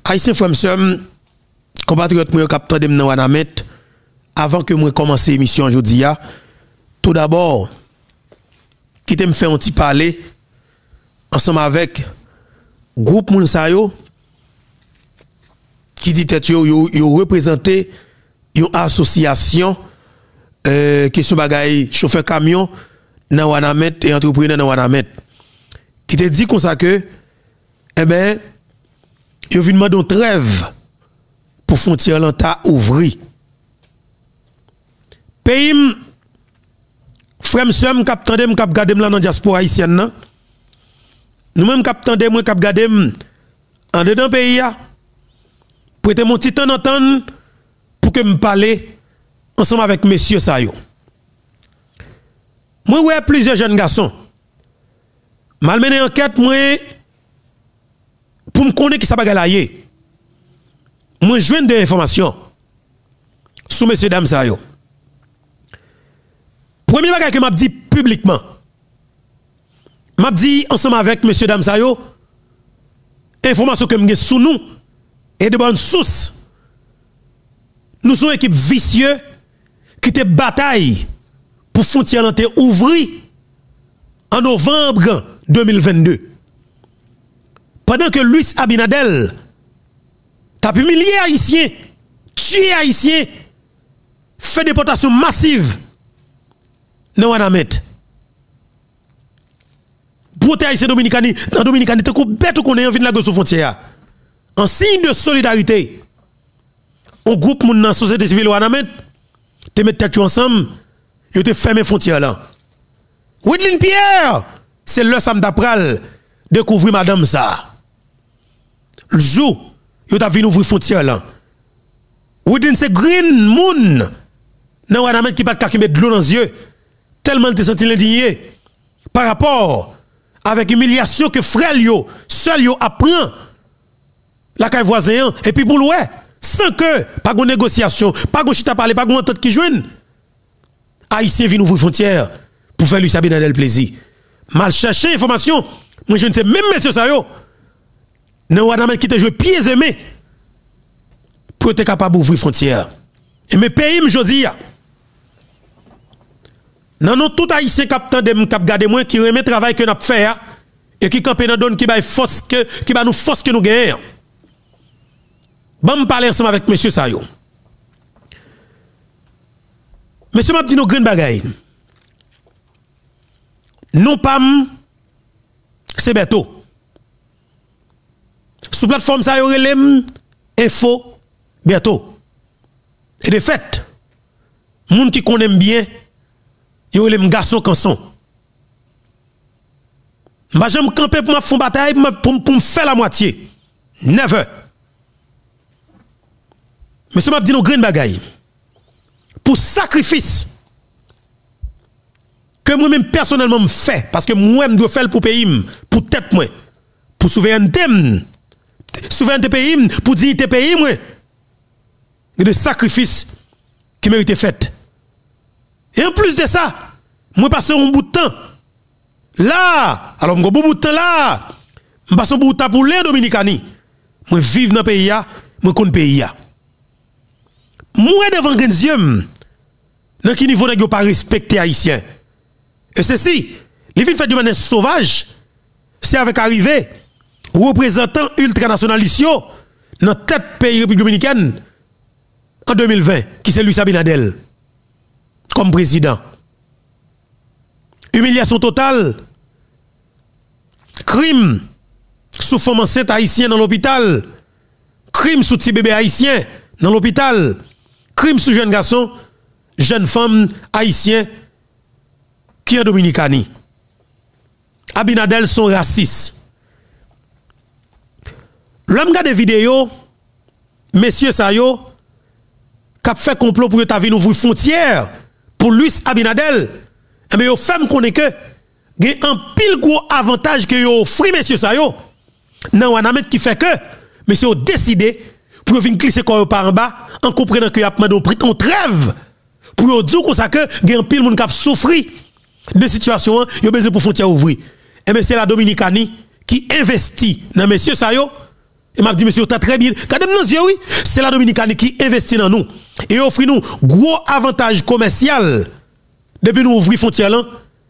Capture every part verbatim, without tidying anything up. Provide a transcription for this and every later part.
Ayisyen, frè m, sè m, konpatriyòt mwen yo k ap tande m nan Wanament, avan ke mwen kòmanse emisyon an jodi a, toudabò, kite m fè yon ti pale ansanm avèk gwoup moun sa yo ki di tèt yo, yo, yo reprezante yon asosyasyon, eh, kesyon bagay chofè kamyon nan Wanament e antreprenè nan Wanament, ki te di konsa ke, enben, yo vin mande yon trèv pou fwontyè lan ta ouvri. Peyi m, frè m, sè m k ap tande m, k ap gade m la nan dyaspora ayisyèn nan, nou menm k ap tande mwen, k ap gade m andedan peyi a, prete m yon ti tan nan tan n pou ke m pale ansanm avèk mesye sa yo. Mwen wè plizyè jèn gason. M al mennen ankèt mwen pou m konnen kisa bagay la ye. Mwen jwenn de enfòmasyon sou mesye dam sa yo. Premye bagay ke m ap di piblikman, m ap di ansanm avèk mesye dam sa yo, enfòmasyon ke m gen sou nou, e de bòn sous, nou se yon ekip visye ki te batay pou fwontyè lan te ouvri an novanm de mil vennde. Pandan ke Luis Abinader t ap imilye Ayisyen, tiye Ayisyen, fè depòtasyon masiv nan Wanament. Pwote Ayisyen Dominikani, nan Dominikani, tankou bèt ou konnen an vin lage sou fwontyè a. An siy de solidarite, yon gwoup moun nan sosyete sivil Wanament te met tèt yo ansanm, yo te fèmen fwontyè lan. Widlin Pierre, se lè sa m ta pral dekouvri madanm sa. Jou yo t ap vin ouvri fwontyè lan, Widlin se grenn moun nan Wanament ki pa t ka kenbe dlo nan zye, tèlman l te santi l endinye pa rapò avèk imilyasyon ke frè l yo, sè l yo ap pran lakay vwazen an, epi pou l wè, san ke pa gon negosyasyon, pa gon chita pale, pa gon antant ki jwenn, Ayisyen vin ouvri fwontyè pou fè Luis Abinader plezi. M al chèche enfòmasyon, mwen jwenn se menm mesye sa yo nan Wanament ki te jwe pye zemen pou yo te kapab ouvri fwontyè a. E men peyi m jodi a, nan non tout Ayisyen k ap tande m, k ap gade mwen, ki renmen travay ke n ap fè a, e ki kanpe nan do n, ki bay fòs ke, ki ba nou fòs ke nou genyen an. Ban m pale ansanm avèk mesye sa yo. Mesye, m ap di nou grenn bagay. Non pa m, se Bèto. Sou platfòm sa yo rele m Enfo Bèto. E de fèt, moun ki konnen m byen, yo rele m gason kanson. M pa janm kanpe pou m ap fè yon batay, pou m ap, pou m, pou m fè l a mwatye. Never. Mesye, m ap di nou grenn bagay. Pou sakrifis ke mwen menm pèsonèlman m fè, paske m wè m dwe fè l pou peyi m, pou tèt mwen, pou souverènte m, souverènte peyi m, pou diyite peyi mwen, gen de sakrifis ki merite fèt. E anplis de sa, mwen pase yon bout tan la, alò m gen yon bon bout tan la, m pase yon bout tan pou len Dominikani. Mwen viv nan peyi a, mwen konn peyi a. M wè devan grenn zye m nan ki nivo nèg yo pa respekte Ayisyen. E sesi, li vin fèt de manyè sovaj, se avèk arive reprezantan iltranasyonalis yo nan tèt peyi Repiblik Dominikèn an de mil ven, ki se Luis Abinader kòm prezidan. Imilyasyon total, krim sou fanm ansent ayisyen nan lopital, krim sou ti bebe ayisyen nan lopital, krim sou jèn gason, jèn fanm ayisyen ki an Dominikani. Abinader se yon rasis. Lè m gade videyo mesye sa yo k ap fè konplo pou yo ta vin ouvri fwontyè pou Luis Abinader, enben, yo fè m konnen ke gen anpil gwo avantaj ke yo ofri mesye sa yo nan Wanament ki fè ke mesye yo deside pou yo vin glise kò yo pa anba, an konprenan ke y ap mande yon pri, yon trèv, pou yo di w konsa ke gen anpil moun k ap soufri de sitiyasyon an, yo bezwen pou fwontyè ouvri. Enben, se la Dominikani ki envesti nan mesye sa yo, E m ap di mesye yo ta trè byen. Gade m nan zye wi. Se la Dominikani ki envesti nan nou. E yo ofri nou gwo avantaj komèsyal. Depi nou ouvri fwontyè lan,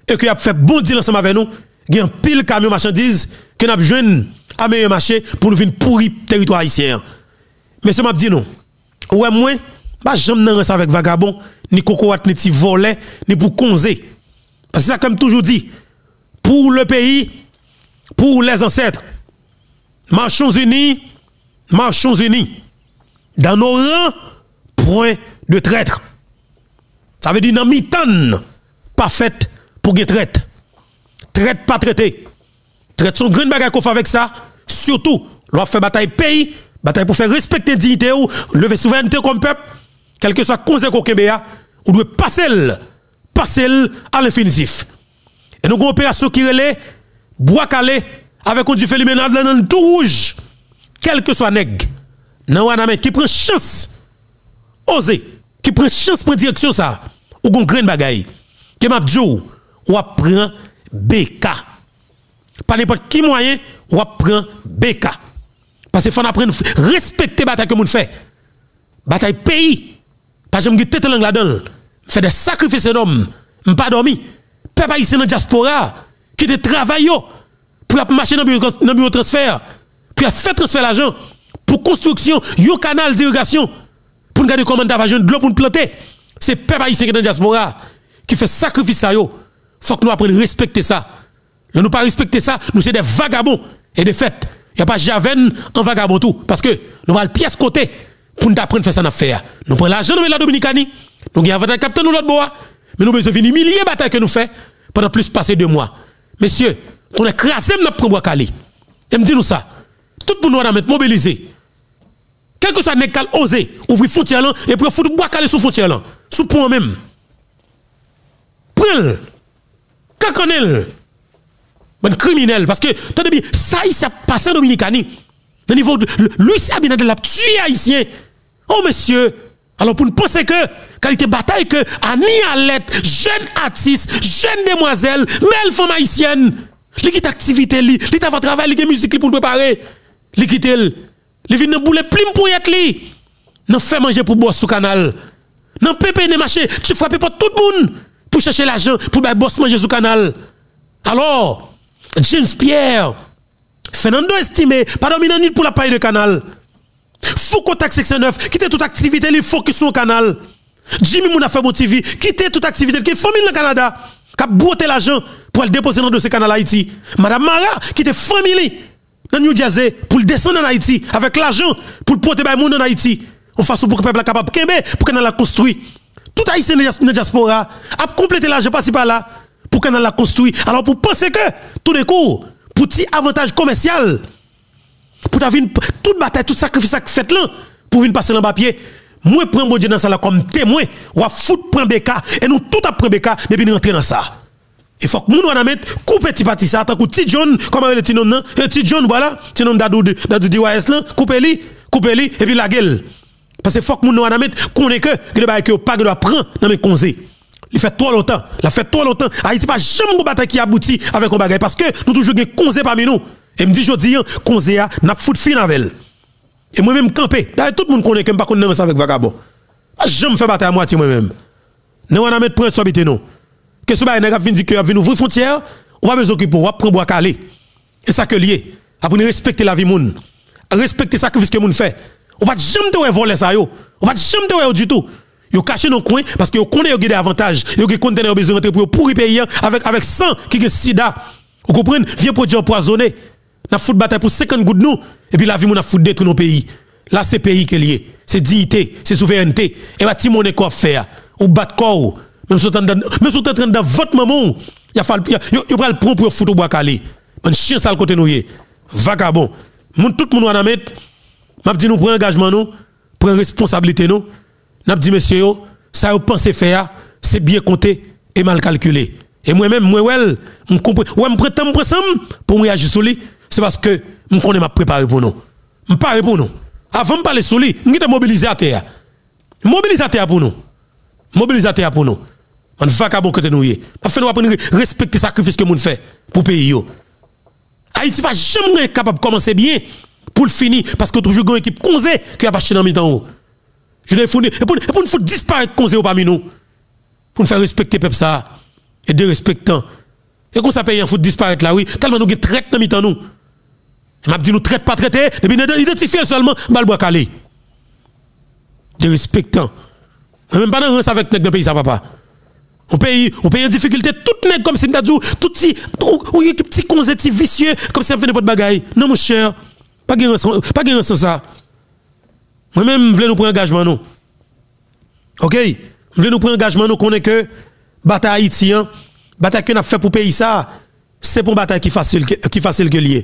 e ke y ap fè bon dil ansanm avè nou, gen anpil kamyon machandiz ke n ap jwenn a meyè mache pou nou vin pouri teritwa ayisyen an. Mesye, m ap di nou, ou wè mwen, m pa janm nan rans avèk vagabon, ni kokorat, ni ti vòlè, ni pou konze. Paske sa ke m toujou di, pour le pays, pour les ancêtres, marchons unis, marchons unis. Dans nos rangs, point de traître. Sa vle di nan mitan n, pa fèt pou gen trèt. Trèt pa trete. Trèt se yon grenn bagay ke w fè avèk sa, sitou lè w ap fè batay peyi, batay pou fè respekte diyite w, leve souverènte w kòm pèp, kèlkeswa konze ke w kenbe a, ou dwe pase l, pase l a lenfinitif. E nou gen yon operasyon ki rele Bwa Kale avèk yon dife limenad nan nan tou wouj. Kèlkeswa nèg nan Wanament ki pran chans, oze, ki pran chans pran direksyon sa, ou gon grenn bagay. Ke m ap di w, w ap pran B K. Pa nenpòt ki mwayen, w ap pran B K. Paske fò n aprann respekte batay ke moun fè. Batay peyi. Pa janm gen tete lang ladan l. M fè de sakrifis enòm. M pa dòmi. Pèp ayisyen nan dyaspora ki te travay yo pou y ap mache nan biwo, nan biwo transfè, pou y ap fè transfè lajan pou konstriksyon yon kanal dirigasyon pou n gade kòman n ta va jwenn dlo pou n plante. Se pèp ayisyen ki nan dyaspora ki fè sakrifis sa yo. Fòk nou aprann respekte sa. Lè nou pa respekte sa, nou se de vagabon. E de fèt, y ap aji avè n an vagabon tou. Paske nou pa al pyès kote pou n ta aprann fè sa n ap fè a. Nou pran lajan nan men la Dominikani, nou gen avantaj k ap tann nou lòt bò a, men nou bezwen vin imilye batay ke nou fè pandan plis pase de mwa. Mesye, tonnè kraze m, n ap pran Bwa Kale. E m di nou sa, tout moun Wanament mobilize. Kèlkeswa nèg k al oze ouvri fwontyè lan, epi yo fout Bwa Kale sou fwontyè lan, sou pon an menm. Pran l. Kankannen l. Bann kriminèl. Paske, tande byen, sa isi ap pase an Dominikani. Nan nivo L-, Luis Abinader l ap tiye Ayisyen. Oh, mesye. Alò, pou n panse ke kalite batay ke Anie Alerte, jèn atis, jèn demwazèl, bèl fanm ayisyèn, li kite aktivite li, li t ava travay, li gen mizik li pou l prepare, li kite l. Li vin nan boule plim ponyèt li, nan fè manje pou bòs sou kanal, nan penpennen mache, ti frape pòt tout moun pou chache lajan pou bay bòs manje sou kanal. Alò, James Pierre, Fernando Estime, pa dòmi nan nwit pou l ap pale de kanal. Fou Kontak senk san nèf, kite tout aktivite li fokis sou yon kanal. Jimmy Moun Afè Bon T V, kite tout aktivite l, ki fanmi l nan Kanada, k ap bwote lajan pou al depoze nan dosye Kanal Ayiti. Madan Mara, kite fanmi li nan New Jersey pou l desann ann Ayiti avèk lajan pou l pote bay moun ann Ayiti. Yon fason pou pèp la kapab kenbe, pou kanal la konstwi. Tout Ayisyen nan dya-, nan dyaspora ap konplete lajan pasi pala pou kanal la konstwi. Alò pou panse ke, toudenkou, pou ti avantaj komèsyal, pou ta vin p-, tout batay, tout sakrifis sa k fèt lan, pou vin pase l anba pye, mwen pran Bondye nan sa la kòm temwen, w ap fout pran B K, e nou tout ap pran B K depi n rantre nan sa. E fòk moun Wanament koupe ti pati sa, tankou Ti John, kòman yo rele ti nonm nan? E Ti John, vwala, ti nonm Dadou, Dadou D Y S lan, koupe li, koupe li, epi lage l. Paske fòk moun nan Wanament konnen ke gen de bagay ke yo pa gen dwa pran nan men konze. Li fè twò lontan, l ap fè twò lontan. Ayiti pa janm gon batay ki abouti avèk yon bagay, paske nou toujou gen konze pami nou. E m di jodi a, konze a, n ap fout fin avè l. E mwen menm m kanpe. Dayè tout moun konnen ke m pa konn nan rans avèk vagabon. Pa janm fè batay a mwatye mwen menm. Nan Wanament pran responsabilite nou. Kesyon bagay nèg ap vin di ke y ap vin ouvri fwontyè, ou pa bezwen okipe w, w ap pran Bwa Kale. E sa ke l ye. Aprann respekte lavi moun. Respekte sakrifis ke moun fè. Ou pa t janm te wè vòlè sa yo. Ou pa t janm te wè yo ditou. Yo kache nan kwen paske yo konnen yo gen de avantaj. Yo gen kontènè yo bezwen rantre pou yo pouri peyi a avèk, avèk san ki gen sida. Ou konprann? Vye pwodui anpwazonnen. N ap fout batay pou senkant goud nou, epi lavi moun ap fout detwi nan peyi. La se peyi ke l ye. Se diyite, se souverènte. E pa ti monnen ke w ap fè a. Ou bat kò w. Menm si w t anndan, menm si w t antre anndan vant manman w, y a fal, y a, yo, yo pral pran w pou yo fout ou Bwa Kale. Bann chen sal kote nou ye. Vagabon. Moun, tout moun Wanament, m ap di nou pran angajman nou, pran responsablite nou. N ap di mesye yo, sa yo panse fè a, se byen konte e mal kalkile. E mwen menm, mwen wè l, m konprann, wè m pran tan m pran san m pou m reyaji sou li, se paske m konnen m ap prepare pou nou. M pare pou nou. Avan m pale sou li, m gentan mobilize atè a. Mobilize atè a pou nou. Mobilize atè a pou nou. Bann vagabon kote nou ye. N ap fè nou aprann re-, respekte sakrifis ke moun fè pou peyi yo. Ayiti pa janm gen kapab kòmanse byen pou l fini, paske w toujou gen yon ekip konze ke y ap achte nan mitan w. Jounen founi, e pou, e pou n fout disparèt konze yo pami nou. Pou n fè respekte pèp sa a. E derespektan. E konsa peyi an fout disparèt la, wi. Tèlman nou gen trèt nan mitan nou. M ap di nou trèt pa trèt, depi n idantifye l sèlman, ba l bwa kale. Derespektan. Mwen menm pa nan rans avèk nèg nan peyi sa, papa. Yon peyi, yon peyi an difikilte, tout nèg kòmsi m ta di w, tout ti, ou, ou gen ti konze, ti visye, kòmsi y ap fè nenpòt bagay. Non, monchè, pa gen rans, pa gen rans nan sa. Mwen menm, m vle nou pran angajman nou. Oke? M vle nou pran angajman nou konnen ke batay Ayiti an, batay ke n ap fè pou peyi sa a, se pa yon batay ki fasil ke, ki fasil ke l ye.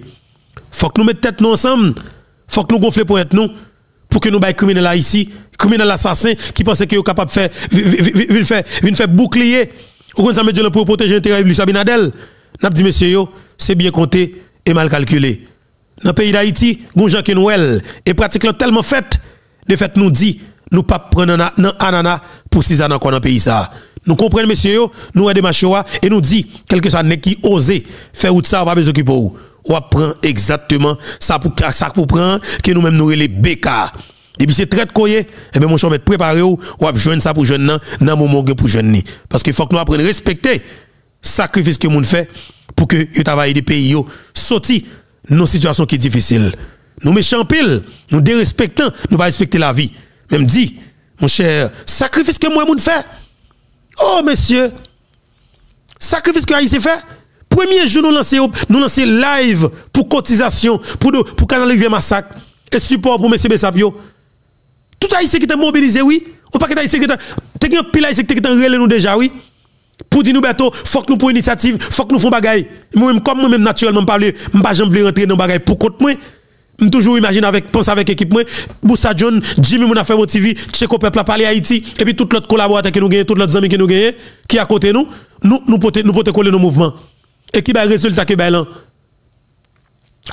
Fòk nou met tèt nou ansanm, fòk nou gonfle ponyèt nou, pou ke nou bay kriminèl Ayiti, kriminèl asasen ki panse ke yo kapab fè, vi- vi- vi- vin fè, vin fè boukliye. Ou konn sa m di lan pou yo pwoteje enterè Luis Abinader? N ap di mesye yo, se byen konte e mal kalkile. Nan peyi Dayiti, gon jan ke n wè l, e pratik lan tèlman fèt, de fèt nou di, nou p ap pran nan, nan anana pou sizann ankò nan peyi sa a. Nou konprann mesye yo, nou wè demach yo a, e nou di, kèlkeswa nèg ki oze fè wout sa a, w pa bezwen okipe w. W ap pran egzakteman sa pou, sa k pou pran an, ke nou menm nou rele B K. Depi se trèt ke w ye, ebyen monchè, w mèt prepare w, w ap jwenn sa pou jwenn nan, nan moman w gen pou jwenn li. Paske fòk nou aprann respekte sakrifis ke moun fè pou ke yo ta va ede peyi yo soti nan yon sitiyasyon ki difisil. Nou mechan anpil, nou derespektan, nou pa respekte lavi. Men m di, monchè, sakrifis ke m wè moun fè, oh, mesye, sakrifis ke Ayisyen fè, premye jou nou lanse, nou lanse live pou kotizasyon, pou, do- pou Kanal Rivyè Masak, e sipò pou mesye Bessap yo. Tout Ayisyen ki te mobilize, wi. Yon pakèt Ayisyen ki te, te gen anpil Ayisyen ki te gentan rele nou deja, wi. Pou di nou, Bèto, fòk nou pran inisyativ, fòk nou fè yon bagay. Mwen menm, kòm mwen menm, natirèlman, m pa vle, m pa janm vle rantre nan bagay pou kont mwen. M toujou imajine avèk, panse avèk ekip mwen, Boussa John, Jimmy, moun afè Bon T V, Tcheko Pèp la, Pale Ayiti, epi tout lòt kolaboratè ke nou genyen, tout lòt zanmi ke nou genyen, ki akote nou, nou, nou pote, nou pote kole nan mouvman. E ki bay rezilta ke bay lan.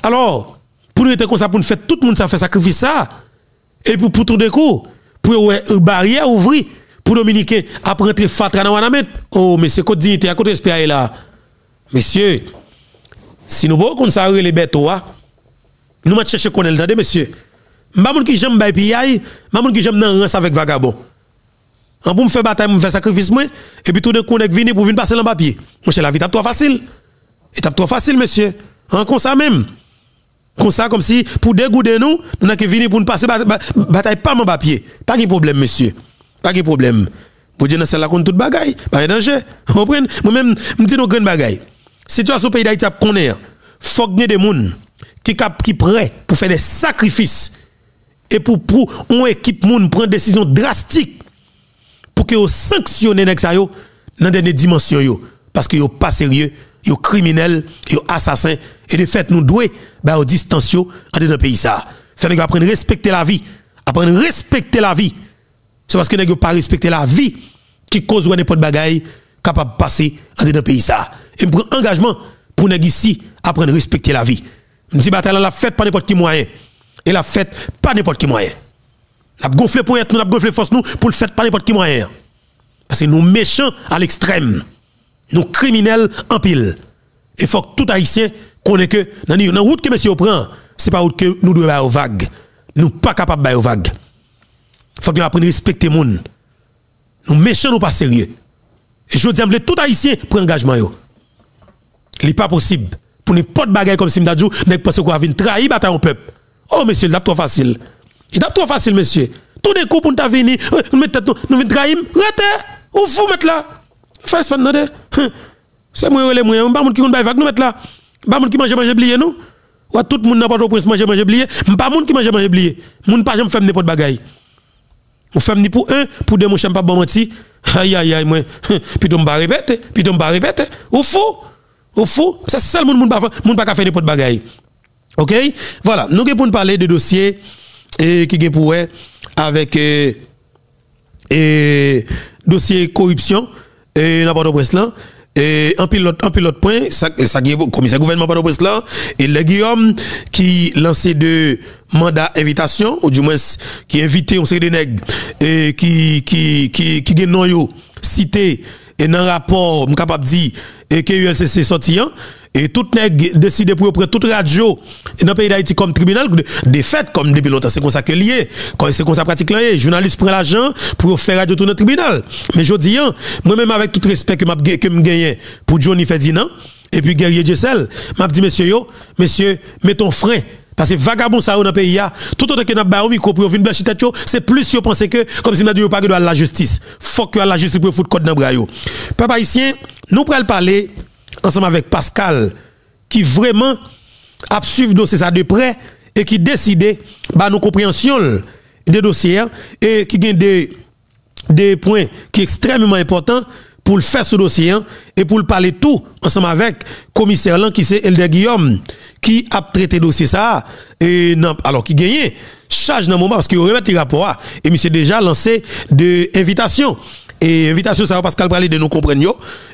Alò, pou nou rete konsa, pou nou fè tout moun sa fè sakrifis sa, e pou, pou toudenkou, pou yo wè baryè ouvri, pou Dominiken ap rantre fatra nan Wanament. Oh, mesye, kot diyite a, kot respè a ye la? Mesye, si nou poko konn sa yo rele Bèto a, nou mèt chèche konnen l, tande, mesye. M pa moun ki janm bay piyay, m pa moun ki janm nan rans avèk vagabon. An pou m fè batay mwen, m fè sakrifis mwen, epi toudenkou nèg vini pou vin pase l anba pye. Monchè, lavi t ap twò fasil. Li t ap twò fasil, mesye. An konsa menm. Konsa, kòmsi, pou degouden nou, nou nan ke vini pou n pase ba- ba- batay pa m anba pye. Pa gen pwoblèm, mesye. Pa gen pwoblèm. Bondye nan syèl la konn tout bagay. Pa gen danje. Ou konprann? Mwen menm, m di nou grenn bagay. Sitiyasyon peyi Dayiti ap konnen an, fòk gen de moun ki kap, ki prè pou fè de sakrifis e pou, pou yon ekip moun pran desizyon drastik pou ke yo sanksyone nèg sa yo nan dènye dimansyon yo, paske yo pa serye, yo kriminèl, yo asasen, e de fèt, nou dwe ba yo distans yo andedan peyi sa a. Fè nèg yo aprann respekte lavi, aprann respekte lavi. Se paske nèg yo pa respekte lavi ki koz wè nenpòt bagay kapab pase andedan peyi sa a. E m pran angajman pou nèg isi aprann respekte lavi. M di batay la, l ap fèt pa nenpòt ki mwayen. E l ap fèt pa nenpòt ki mwayen. N ap gonfle ponyèt nou, n ap gonfle fòs nou pou l fèt pa nenpòt ki mwayen an. Paske nou mechan a lekstrèm. Nou kriminèl anpil. E fòk tout Ayisyen konnen ke nan, nan wout ke mesye yo pran an, se pa wout ke nou dwe ba yo vag. Nou pa kapab ba yo vag. Fòk nou aprann respekte moun. Nou mechan, nou pa serye. E jodi a, m vle tout Ayisyen pran angajman yo. Li pa posib pou nenpòt bagay kòmsi m ta di w, nèg panse ke w a vin trayi batay yon pèp. Oh, mesye, li t ap twò fasil. Li t ap twò fasil, mesye. Toudenkou pou n ta vini, eh, nou met tèt nou, nou vin trayi m. Rete! Ou fou, mèt la! Fè espas, tande. Hum. Se mwen rele mwen, m pa moun ki konn bay vag, nou mèt la. M pa moun ki manje, manje, bliye, non. Wè, tout moun nan Pòtoprens manje, manje, bliye. M pa moun ki manje, manje, bliye. Moun pa janm fè m nenpòt bagay. Ou fè m ni pou en, pou de, monchè, m p ap ba w manti. Ayayay, mwen. Pito m pa repete, pito m pa repete. Ou fou? Ou fou? Se sèl moun, moun pa, moun pa ka fè nenpòt bagay. Oke? Vwala, nou gen pou n pale de dosye, e, ki gen pou wè avèk, e, e, dosye koripsyon, e, nan Pòtoprens lan. E, anpil lòt, anpil lòt pwen, sa, sa gen komisè gouvènman Pòtoprens lan, e Lè Guillaume, ki lanse de manda envitasyon, oudimwens ki envite yon seri de nèg, e, ki, ki, ki, ki gen non yo site, e, nan rapò, m kapab di, e, ke U L C C sòti an, E tout nèg deside pou yo pran tout radyo nan peyi Dayiti kòm tribinal. De, de fèt, kòm depi lontan, se konsa ke l ye. Kòm se konsa pratik lan ye. Jounalis pran lajan pou yo fè radyo tounen tribinal. Men jodi a, mwen menm avèk tout respè ke m ap gen, ke m genyen pou Johnny Ferdinand, epi Guerrier Dieuseul, m ap di mesye yo, mesye, mete yon fren. Paske vagabon sa yo nan peyi a, toutotan ke n ap ba yo mikwo pou yo vin blanchi tèt yo, se plis yo panse ke, kòmsi m ta di yo pa gen dwa al lajistis. Fòk yo al lajistis pou yo fout kòd nan bra yo. Pèp ayisyen, nou pral pale ansanm avèk Pascal, ki vrèman ap swiv dosye sa de prè e ki deside ba nou konpreyansyon l de dosye a, e ki gen de de pwen ki ekstrèmeman enpòtan pou l fè sou dosye a e pou l pale tou ansanm avèk komisè lan ki se Elder Guillaume ki ap trete dosye sa a, e nan, alò ki genyen chaj nan moman paske yo remèt li rapò a e misye deja lanse de envitasyon. E envitasyon sa yo Pascal pral ede nou konprann yo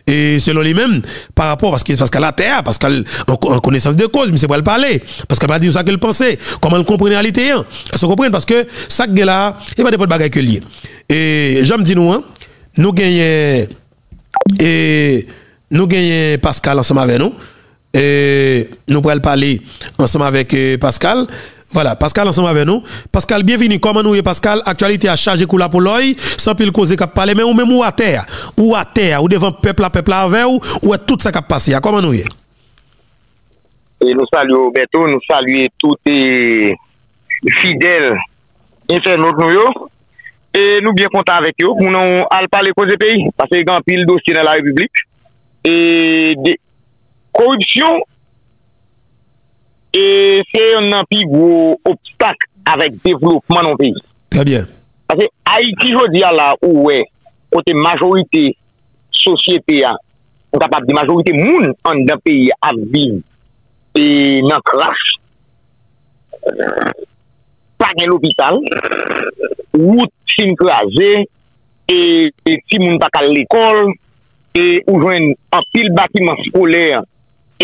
e selon li menm pa rapò paske Pascal atè a, Pascal an, an konesans de koz, misye pral pale. Pascal pral di nou sa ke l panse, kòman l konprann reyalite an. Èske w konprann? Paske sa k gen la a, e pa nenpòt bagay ke l ye. E jan m di nou an, nou genyen e nou genyen Pascal ansanm avè nou. E nou pral pale ansanm avèk e Pascal. Vwala, Pascal ansanm avè nou. Pascal, byenvini. Kòman nou ye, Pascal? Aktyalite a chaje kou lapolòy, se anpil koze k ap pale, men ou menm ou atè a. Ou atè a, ou devan pèp la, pèp la avè w, ou wè tout sa k ap pase a. Kòman nou ye? E nou salye w, Bertho, nou salye tout e fidèl entènot nou yo. E nou byen kontan avèk yo pou nou al pale koze peyi. Paske gen anpil dosye nan la repiblik. E de, koripsyon, e se youn nan pi gwo obstak avèk devlopman nan yon peyi. Trè byen. Paske Ayiti jodi a la, ou wè, kote majorite sosyete a, m kapab di majorite moun anndan peyi a ap viv e nan kras, pa gen lopital, wout fin kraze, e, e timoun pa ka al lekòl, e ou jwenn anpil batiman skolè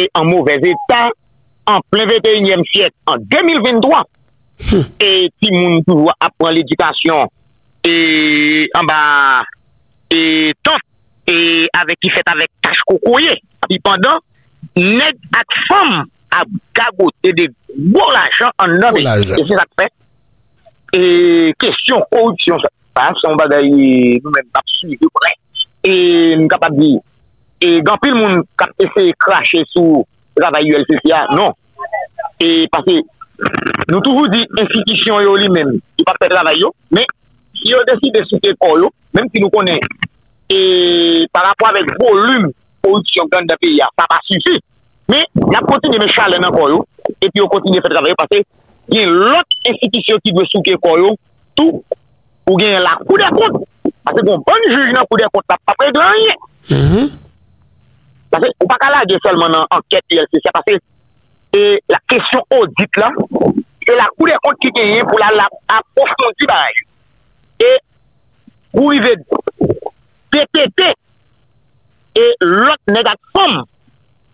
e an movèz eta, an plen venteyinyèm syèk, an de mil venntwa, e timoun toujou ap pran ledikasyon e anba e tant e avèk ki fèt avèk tach kokoye. Epi pandan nèg ak fanm ap gagote de gwo lajan anndan peyi. E se sa k fè e kesyon koripsyon sa, sa se yon bagay nou menm n ap swiv de prè. E m kapab di, e gen anpil moun k ap eseye krache sou travay U L C C a, non. E paske nou toujou di enstitisyon yo li menm, yo p ap fè travay yo, men si yo deside souke kò yo, menm si nou konnen e pa rapò avèk volim koripsyon k anndan peyi a, sa pa sifi. Men, y ap kontinye met chalè nan kò yo, epi yo kontinye fè travay yo, paske gen lòt enstitisyon ki dwe souke kò yo tou, ou genyen Lakou dè Kont, paske gen yon bann jij nan Kou dè Kont la p ap regle anyen. Paske ou pa ka lage sèlman nan ankèt U L C C a, paske e la kesyon odit la, se Lakou dè Kont ki genyen pou l al ap-, apwofondi bagay yo. E pou rive detete e lòt nèg ak fanm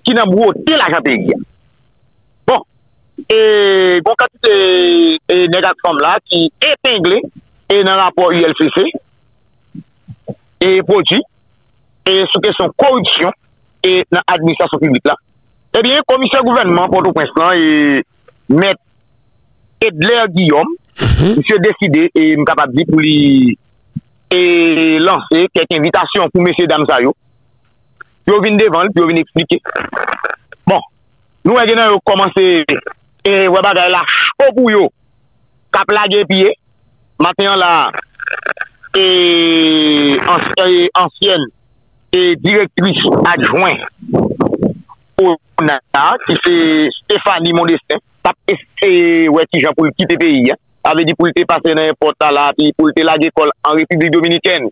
ki nan bwote lajan peyi a. Bon, e gon kantite e nèg ak fanm la ki epengle e nan rapò U L C C e pwodui e sou kesyon koripsyon e nan administrasyon piblik la. Ebyen, komisè gouvènman Pòtoprens lan e mèt Edler Guillaume, misye deside, e m kapab di pou li e lanse kèk envitasyon pou mesye dam sa yo, pou yo vin devan l, pou yo vin eksplike. Bon, nou wè gen nan yo kòmanse e wè bagay la cho pou yo, k ap lage pye. Maten an la, e ansyen, e ansyèn e direktris adjwen ona, ki se Stéphanie Mondestin, t ap eseye wè kijan pou l kite peyi a. Sa vle di pou l te pase nan èpòt la, la, epi pou l te lage kò l an Repiblik Dominikèn.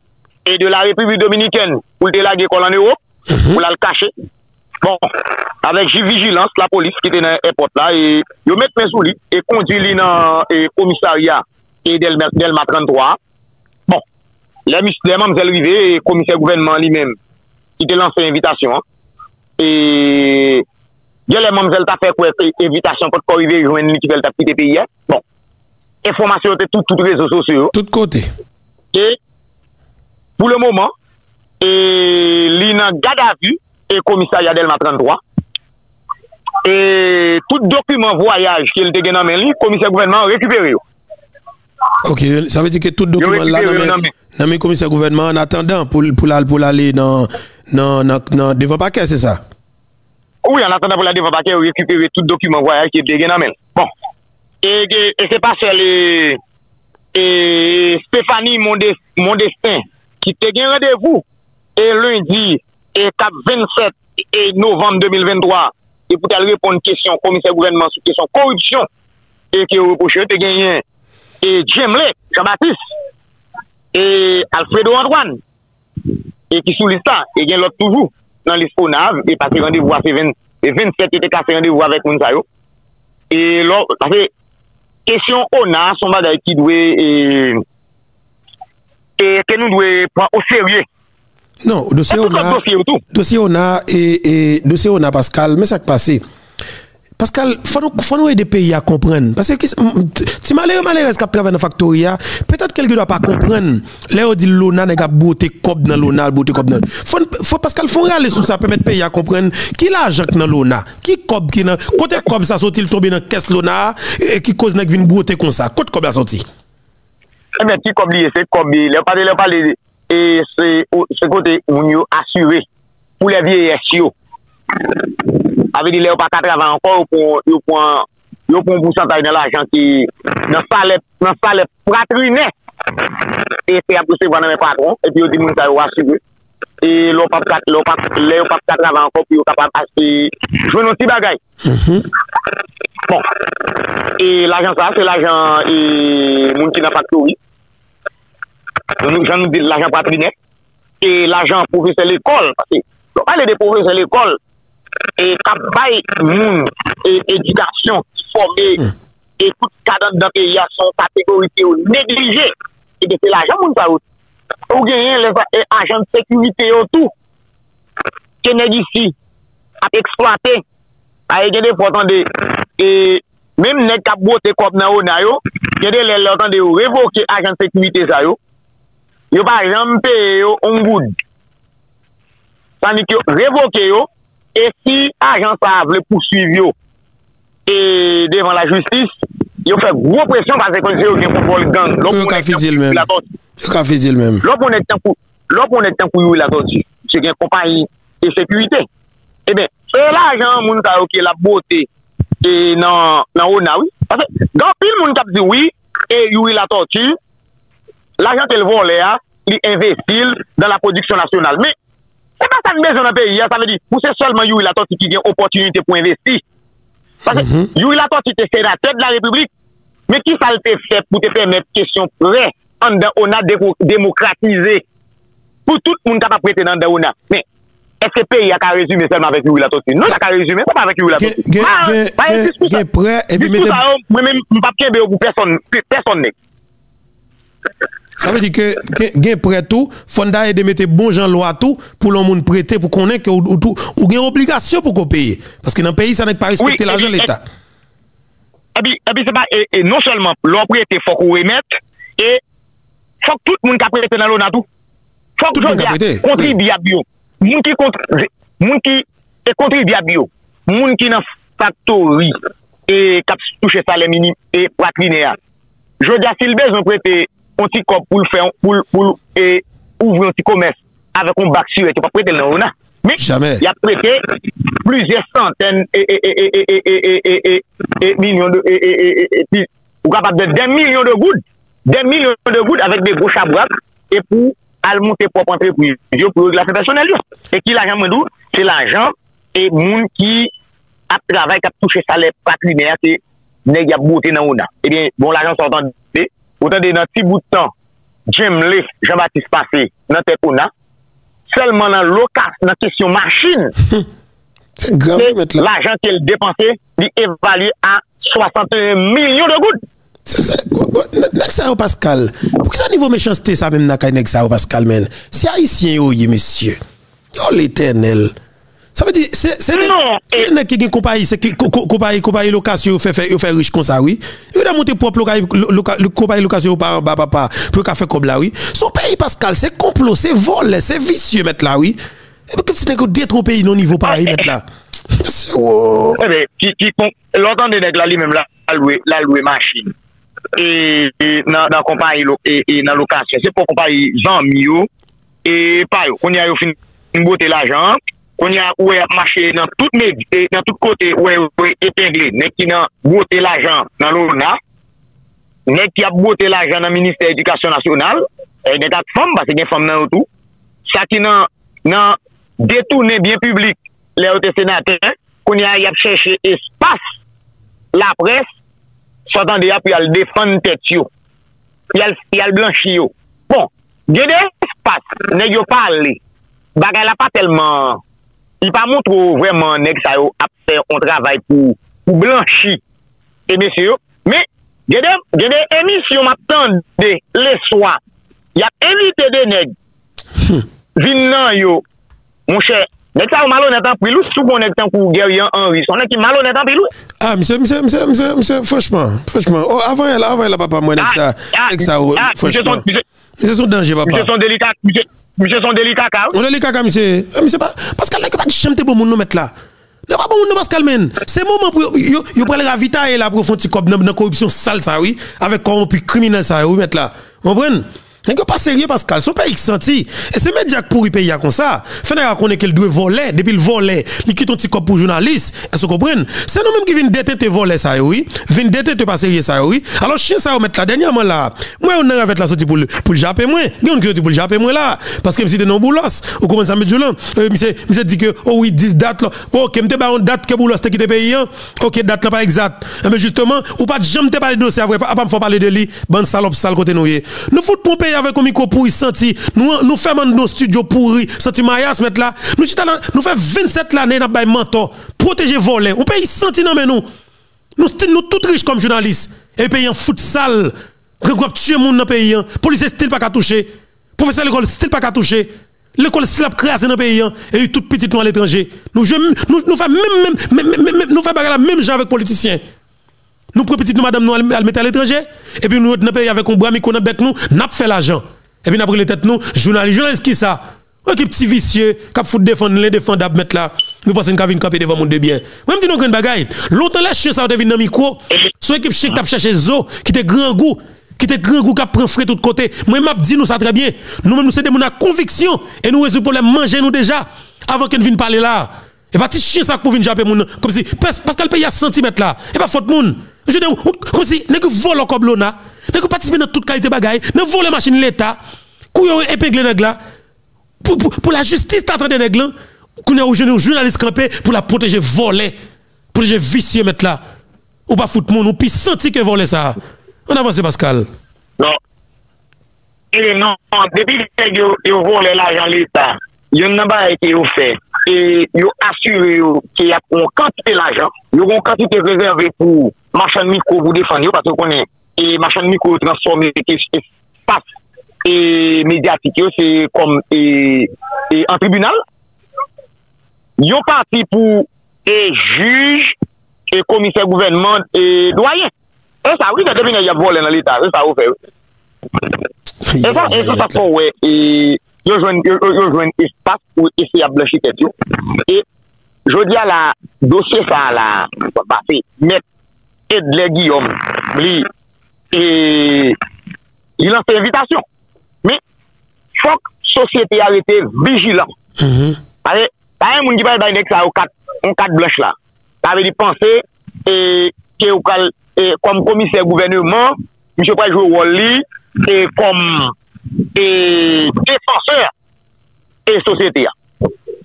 E de la Repiblik Dominikèn, pou l te lage kò l an Ewòp, pou l al kache. Bon, avèk jip vijilans, lapolis ki te nan èpòt la, e yo met men sou li, e kondui li nan e komisarya e Dèlma, Dèlma trannntwa a. Bon, lè mis-, lè manmzèl rive, e komisè gouvènman an li menm, ki te lanse envitasyon an, e genlè manmzèl ta fè kwè ke envitasyon an potko rive jwenn li ki fè l t ap kite peyi a. Bon, enfòmasyon yo te tout, tout rezo sosyo yo. Tout kote. E pou le moman, e li nan gadavi e komisarya Dèlma trannntwa. e tout dokiman vwayaj ke l te gen nan men li, komisè gouvènman an rekipere yo. Ok, sa vle di ke tout dokiman la nan men komisè gouvènman an atandan pou l pou l al pou l ale nan nan nan devan pakè, se sa? Wi, an atandan pou l al devan pakè, yo rekipere tout dokiman vwayaj ke l te gen nan men l. Bon, e se pa sèl e Stephanie Mondestin ki te gen randevou e lendi e k ap vennsèt e novanm de mil venntwa e pou t al reponn kesyon komisè gouvènman sou kesyon koripsyon e ke yo repwoche yo te genyen e Jemle Jean Baptiste e Alfredo Antoine e ki sou lis la e gen lòt toujou nan lis ONA e pase randevou a se vennsèt yo te kase randevou avèk moun sa yo e lò pase kesyon ONA se yon bagay ki dwe e e ke nou dwe pran o serye. Non, dosye ONA, dosye ONA, e, e, dosye ONA Pascal, men sa k pase. Pascal, fò nou, fò nou ede peyi a konprann. Paske ki, ti malere malerèz k ap travay nan faktori a, petèt ke l gendwa pa konprann. Lè yo di l lona, nèg ap bwote kòb nan lona, bwote kòb nan. Fò, fò Pascal fò rale sou sa, pèmèt peyi a konprann ki lajan k nan lona, ki kòb ki nan, kote kòb sa soti l tonbe nan kès lona a, e ki koz nèg vin bwote konsa. Kot kòb la soti? Ebyen, ki kòb li ye? Se kòb li. Lè w pale, lè w pale, e se, se kote moun yo asire pou lè vyeyès yo. Sa vle di, lè yo pa ka travay ankò, yo pran, yo pran, yo pran yon pousantaj nan lajan ki, nan salè, nan salè patrinè. E se y ap resevwa nan men patwon, epi yo di moun sa yo asire. E lè yo p ap ka, lè yo p ap, lè yo p ap ka travay ankò pou yo kapab achte, jwenn yon ti bagay. Bon. E lajan sa, se lajan e moun ki nan faktori. Jan nou di l, lajan patrinè. E lajan pwofesè lekòl. Paske lè w pale de pwofesè lekòl, e k ap bay moun e edikasyon ki fòme e tout kad anndan peyi a se yon kategori ke yo neglije. Ebyen, se lajan moun sa yo. Ou genyen lè sa, e ajan de sekirite yo tou. Ke nèg isi ap eksplwate. Paske gen de fwa w tande e menm nèg k ap bwote kòb nan ona yo, gen de lè lè w tande yo revoke ajan de sekirite sa yo, yo pa janm peye yo yon goud. Tandiske yo revoke yo, e si ajan sa a vle pouswiv yo e devan lajistis, yo fè gwo presyon paske konn se yo gen kontwòl gang. Lè w pran nèg tankou Youri Latortue, lè w pran nèg tankou Youri Latortue, misye gen konpayi de sekirite. Ebyen, se lajan moun sa yo ke l ap bwote e nan, nan ona, wi. Paske gen anpil moun k ap di, wi, e Youri Latortue, lajan ke l vòlè a, li envesti l dan la pwodiksyon nasyonal. Men, se pa sa n bezwen nan peyi a, sa vle di, pou se sèlman Youri Latortue ki gen opòtinite pou envesti. Paske Youri Latortue te senatè de la Repiblik, men kisa l te fè pou te pèmèt kesyon prè anndan ona deko-, demokratize? Pou tout moun kapab prete nan anndan ona. Men, èske peyi a ka rezime sèlman avèk Youri Latortue? Non, l pa ka rezime sèlman avèk Youri Latortue. Pa, pa gen diskou sa. Diskou sa yo, mwen menm, m p ap kenbe yo pou pèsonn, pèsonn nèg. Sa vle di ke gen, gen prè tou, fò n ta ede mete bon jan lwa tou, pou lè yon moun prete, pou konnen ke ou, ou tou, ou gen obligasyon pou ko peye. Paske nan peyi sa, nèg pa respekte lajan Leta. Epi, epi se pa, e, e non sèlman lè w prete, fòk ou remèt, e fòk tout moun k ap prete nan lona tou. Fòk jodi a, kontribyab yo, moun ki kont-, moun ki, e kontribyab yo, moun ki nan faktori, e k ap touche salè minim, e patrinè a. Jodi a, si l bezwen prete yon ti kòb pou l fè, pou l, pou l, e, ouvri yon ti komès avèk yon bak sirèt, yo p ap prete l nan ona. Men, y ap prete plizyè santèn, e, e, e, e, e, e, e, e, e, milyon de, e, e, e, e, e, pi, ou kapab de dè milyon de goud, dè milyon de goud avèk de gwo chabrak, e pou al monte pwòp antrepriz yo, pou yo regle afè pèsonèl yo. E ki lajan mwen di w? Se lajan e moun ki ap travay, k ap touche salè patrinè a, se nèg y ap bwote nan ona. Ebyen, bon, lajan sa w tande, ou tande nan ti bout tan, Jemle Jean Baptiste pase nan tèt ona, sèlman nan loka-, nan kesyon machin, se lajan ke l depanse, li evalye a swasannteyen milyon de goud. Se, se, nèg sa yo, Pascal, poukisa nivo mechanste sa menm nan kay nèg sa yo, Pascal, men? Se ayisyen yo ye, mesye. O Letènèl. Sa vle di, se, se de, se de nèg ki gen konpayi, se ki, ko-, ko-, konpayi, konpayi lokasyon yo fè, fè, yo fè rich konsa, wi. Yo ta monte pwòp lokay, lo-, loka-, lo-, konpayi lokasyon yo pa anba papa, pou yo ka fè kòb la, wi. Se yon peyi, Pascal, se konplo, se vòlè, se visye, mèt la, wi. Epi kèk ti nèg yo detwo peyi nan nivo parèy, mèt la. Ebyen, ki, ki, lè w tande nèg la, li menm, l al lwe, l al lwe machin e, e nan, nan konpayi lo, e, e nan lokasyon. Se pou konpayi zanmi yo, e pa yo. Kounye a, yo fin bwote lajan an. Kounye a, ou wè y ap mache nan tout medi, e nan tout kote, ou wè yo epengle nèg ki nan bwote lajan nan lona, nèg ki ap bwote lajan nan ministè edikasyon nasyonal, e nèg ak fanm, paske gen fanm nan yo tou, sa ki nan, nan detounen byen piblik lè yo te senatè, kounye a, y ap chèche espas laprès, sa w tande a, pou y al defann tèt yo, y al, y al blanchi yo. Bon, gen de espas, nèg yo pale, bagay la pa tèlman, li pa montre w vrèman nèg sa yo ap fè yon travay pou, pou blanchi e mesye yo. Men, gen de, gen de emisyon m ap tande leswa, y ap envite de nèg vin nan yo. Monchè, nèg sa yo malonèt anpil wi. Si w gon nèg tankou Guerrier Henry, se yon nèg ki malonèt anpil wi. Ah, misye, misye, misye, misye, misye, franchman, franchman. Oh, avan yè la, avan yè la, papa, mwen, nèg sa, nèg sa yo, franchman. Misye se yon danje, papa. Misye se yon delika, misye, misye se yon delikaka wi. Yon delikaka, misye. Eh, misye pa, Pascal, nèg yo pa t janm te bon moun, non, mèt la. Nèg yo pa bon moun, non, Pascal, men. Se moman pou yo, yo, yo pral ravitaye la pou yo fè yon ti kòb nan, nan koripsyon sal sa, wi. Avèk kòwonpi kriminèl sa yo, wi, mèt la. Ou konprann? Nèg yo pa serye, Pascal. Se yon peyi ki santi. E se medya k pouri peyi a konsa. Fè nèg la konnen ke l dwe vòlè. Depi l vòlè, li kite yon ti kòb pou jounalis. Èske w konprann? Se nou menm ki vin detente vòlè sa yo, wi. Vin detente pa serye sa yo, wi. Alò, chen sa yo mèt la, dènyèman la, m wè youn nan ravèt la soti pou l, pou l jape mwen. Gen youn ki soti pou l jape mwen la. Paske m site non Boulos. Ou konprann sa m di w lan? E, misye, misye di ke, o wi, dis dat la. Oke, m te ba yon dat ke Boulos te kite peyi an. Oke, dat la pa egzat. Enben, jisteman, ou pa t janm te pale de dosye a vre, apa m fè w pale de li? Bann salòp sal kote nou ye. Nou fout pran peyi avèk yon mikwo pouri santi. Nou, nou fèmen anndan yon estidyo pouri, santi mayas mèt la. Nou chita la, nou fè vennsèt lane n ap bay mantò. Pwoteje vòlè. Yon peyi santi nan men nou. Nou sti-, nou tout rich kòm jounalis. E peyi an fout sal. Grangou ap tiye moun nan peyi an. Polisye still pa ka touche. Pwofesè lekòl still pa ka touche. Lekòl still ap kraze nan peyi an. E tout pitit nou aletranje. Nou jwe, nou, nou fè menm, menm, menm, menm, menm, nou fè bagay la menm jan avèk politisyen. Nou pran pitit nou, madanm nou al, al mete aletranje. Epi nou ret nan peyi avèk yon bra mikwo nan bèk nou. N ap fè lajan. Epi n ap rele tèt nou jounalis. Jounalis kisa? Yon ekip ti visye k ap fout defann lendefandab mèt la. Nou panse n ka vin kanpe devan moun de byen. Mwen, m di nou grenn bagay. Lontan lè chen sa yo te vin nan mikwo, se yon ekip chen k t ap chèche zo, ki te grangou, ki te grangou, k ap pran fre tout kote. Mwen, m ap di nou sa trè byen. Nou menm, nou se de moun ak konviksyon. E nou rezoud pwoblèm manje nou deja. Avan ke n vin pale la. E pa ti chen sa k pou vin jape moun nan. Kòmsi, pès-, Pascal, peyi a santi mèt la. E pa fòt moun. Je dis, ou, kòmsi, nèg yo vòlò kòb lona. Nèg yo patisipe nan tout kalite bagay. Nan vòlè machin leta. Kou yo epengle nèg la. Pou, pou, pou lajistis ta tande nèg lan, kounye a ou jwenn yon jounalis kanpe pou l ap pwoteje vòlè, pwoteje visye mèt la. Ou pa fout moun, ou pi santi ke vòlè sa a. Ann avanse, Pascal. Non. E non, depi nèg yo, yo vòlè lajan leta, youn nan bagay ke yo fè, e yo asire yo ke y ap gen yon kantite lajan, yo gen yon kantite rezève pou machann mikwo pou defann yo, paske yo konnen, e machann mikwo yo transfòme ke espas, e medyatik yo, se kòm, e, e an tribinal. Yon pati pou, e jij, e komisè gouvènman, e dwayen. E sa, wi, depi nèg y ap vòlè nan leta, se sa yo fè, wi. E sa, e se sa k fè w wè, e yo jwenn, yo, yo, yo jwenn espas pou eseye ap blanchi tèt yo. E jodi a la, dosye sa a la, pase, mèt Edler Guillaume, li, e, li lanse envitasyon. Men, fòk sosyete a rete vijilan. Paske, pa gen moun ki pral bay nèg sa yo kat, yon kat blanch la. Sa vle di panse, e, ke ou pral, e, kòm komisè gouvèneman, misye pral jwe wòl li, e, kòm, e, defansè e sosyete a.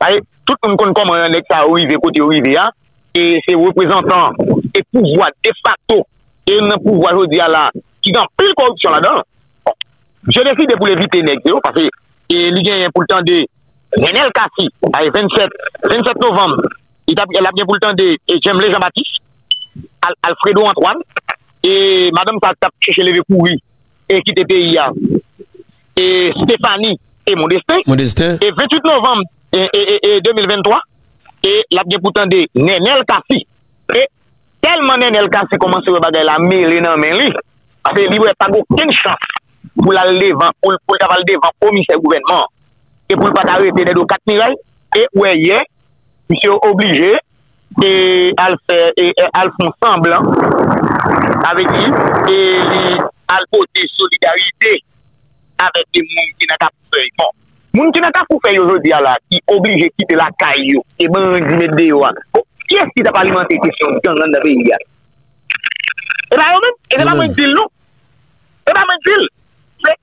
Paske tout moun konn kòman nèg sa yo rive kote yo rive a, e se reprezantan e pouvwa defakto, e nan pouvwa jodi a la, ki gen anpil koripsyon ladan. Bon, misye deside pou l evite nèg yo, paske, e li genyen pou l tande Nenel Cassy, a vennsèt, vennsèt novanm, li t ap, l ap gen pou l tande, e Jemley Jean Baptiste, Al-, Alfredo Antoine, e madanm sa k t ap chèche leve kouri, e kite peyi a, e Stéphanie e Modestin. Modestin. E venntuit novanm, e, e, e, e de mil venntwa, e l ap gen pou tande Nenel Cassy. E tèlman Nenel Cassy kòmanse wè bagay la mele nan men li, paske li wè pa gen okenn chans pou l al devan, pou l, pou l ta pral devan komisè gouvènman an, e pou l pa ta rete dèyè kat miray, e wè yè, misye oblije e al fè, e, e al fè yon sanblan, sa vle di, e li al pote solidarite avèk de moun ki nan Kafoufèy. Bon, moun ki nan Kafoufèy yo jodi a la, ki oblije kite lakay yo, e bandi met deyò a. Bon, kiyès ki t ap alimante kesyon gang nan peyi a? E pa yo menm, e se pa mwen ki di l non. E pa mwen ki di l. Se,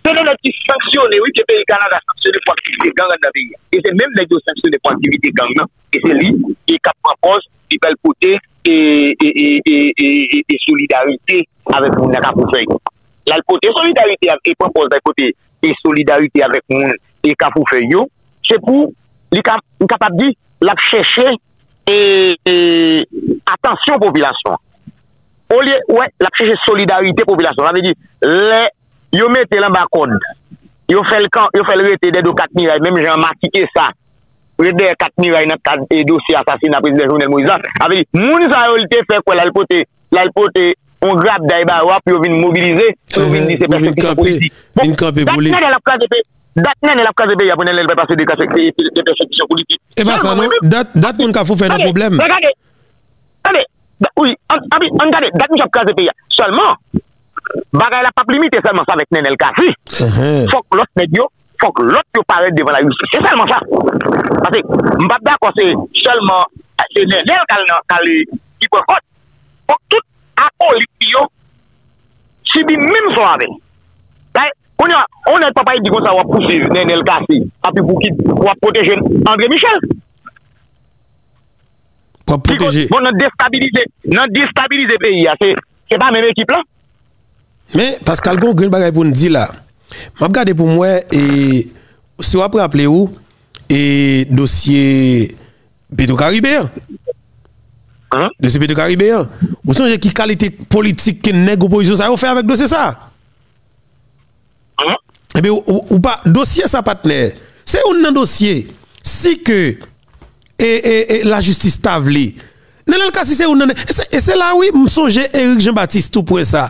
se de nèg ki sanksyone, wi, ke peyi Kanada sanksyone pou aktivite gang anndan peyi a. E se menm nèg yo sanksyone pou aktivite gang nan. E se li ki k ap pran pòz, li pral pote e, e, e, e, e, e, e solidarite avèk moun nan Kafoufèy. L al pote solidarite e pran pòz l al pote e solidarite avèk moun e Kafoufèy yo. Se pou li ka, m kapab di, l ap chèche e, e atansyon popilasyon an. Olye, wè, l ap chèche solidarite popilasyon. Sa vle di, lè yo mete l anba kòd, yo fè l kan, yo fè l rete dèyè do kat miray, menm jan Maki Kesa ret dèyè kat miray nan kad e dosye asasina prezidan Jovenel Moïse la. Sa vle di, moun sa yo, li te fè kwè l al pote, l al pote yon grabday ba yo a pou yo vin mobilize, pou yo vin di se pèsekisyon politik. Bon, dat Nenel ap kraze peyi, dat Nenel ap kraze peyi a pou Nenel pa pase de, de, de pèsekisyon politik. E pa sa non, dat, dat moun Kafoufèy nan pwoblèm. Tande, tande, wi, ann, ann, ann gade, dat misye ap kraze peyi a. Sèlman, bagay la p ap limite sèlman sa avèk Nenel Cassy. Fòk lòt nèg yo, fòk lòt yo parèt devan lajistis. Se sèlman sa. Paske m p ap dakò se sèlman se Nenel k al nan, k al, ki pran kòd. Fòk tout akolit li yo sibi menm sò avè l. Kounye a, yon nèg p ap al di konsa w ap pouswiv Nenel Cassy, epi pou ki, w ap pwoteje André Michel. W ap pwoteje. Bon, nan destabilize, nan destabilize peyi a, se, se pa menm ekip la. Men, Pascal, gen yon grenn bagay pou n di la. M ap gade pou m wè, e, si w ap raple w, e, dosye Petwokaribe an. Dosye Petwokaribe an. Ou sonje ki kalite politik ke nèg opozisyon sa yo fè avèk dosye sa? Ebyen, ou, ou, ou pa, dosye sa, patnè, se youn nan dosye, si ke, e, e, e, lajistis ta vle. Nenel Cassy se youn nan, e se, e se la, wi, m sonje Eric Jean Baptiste tou pran sa.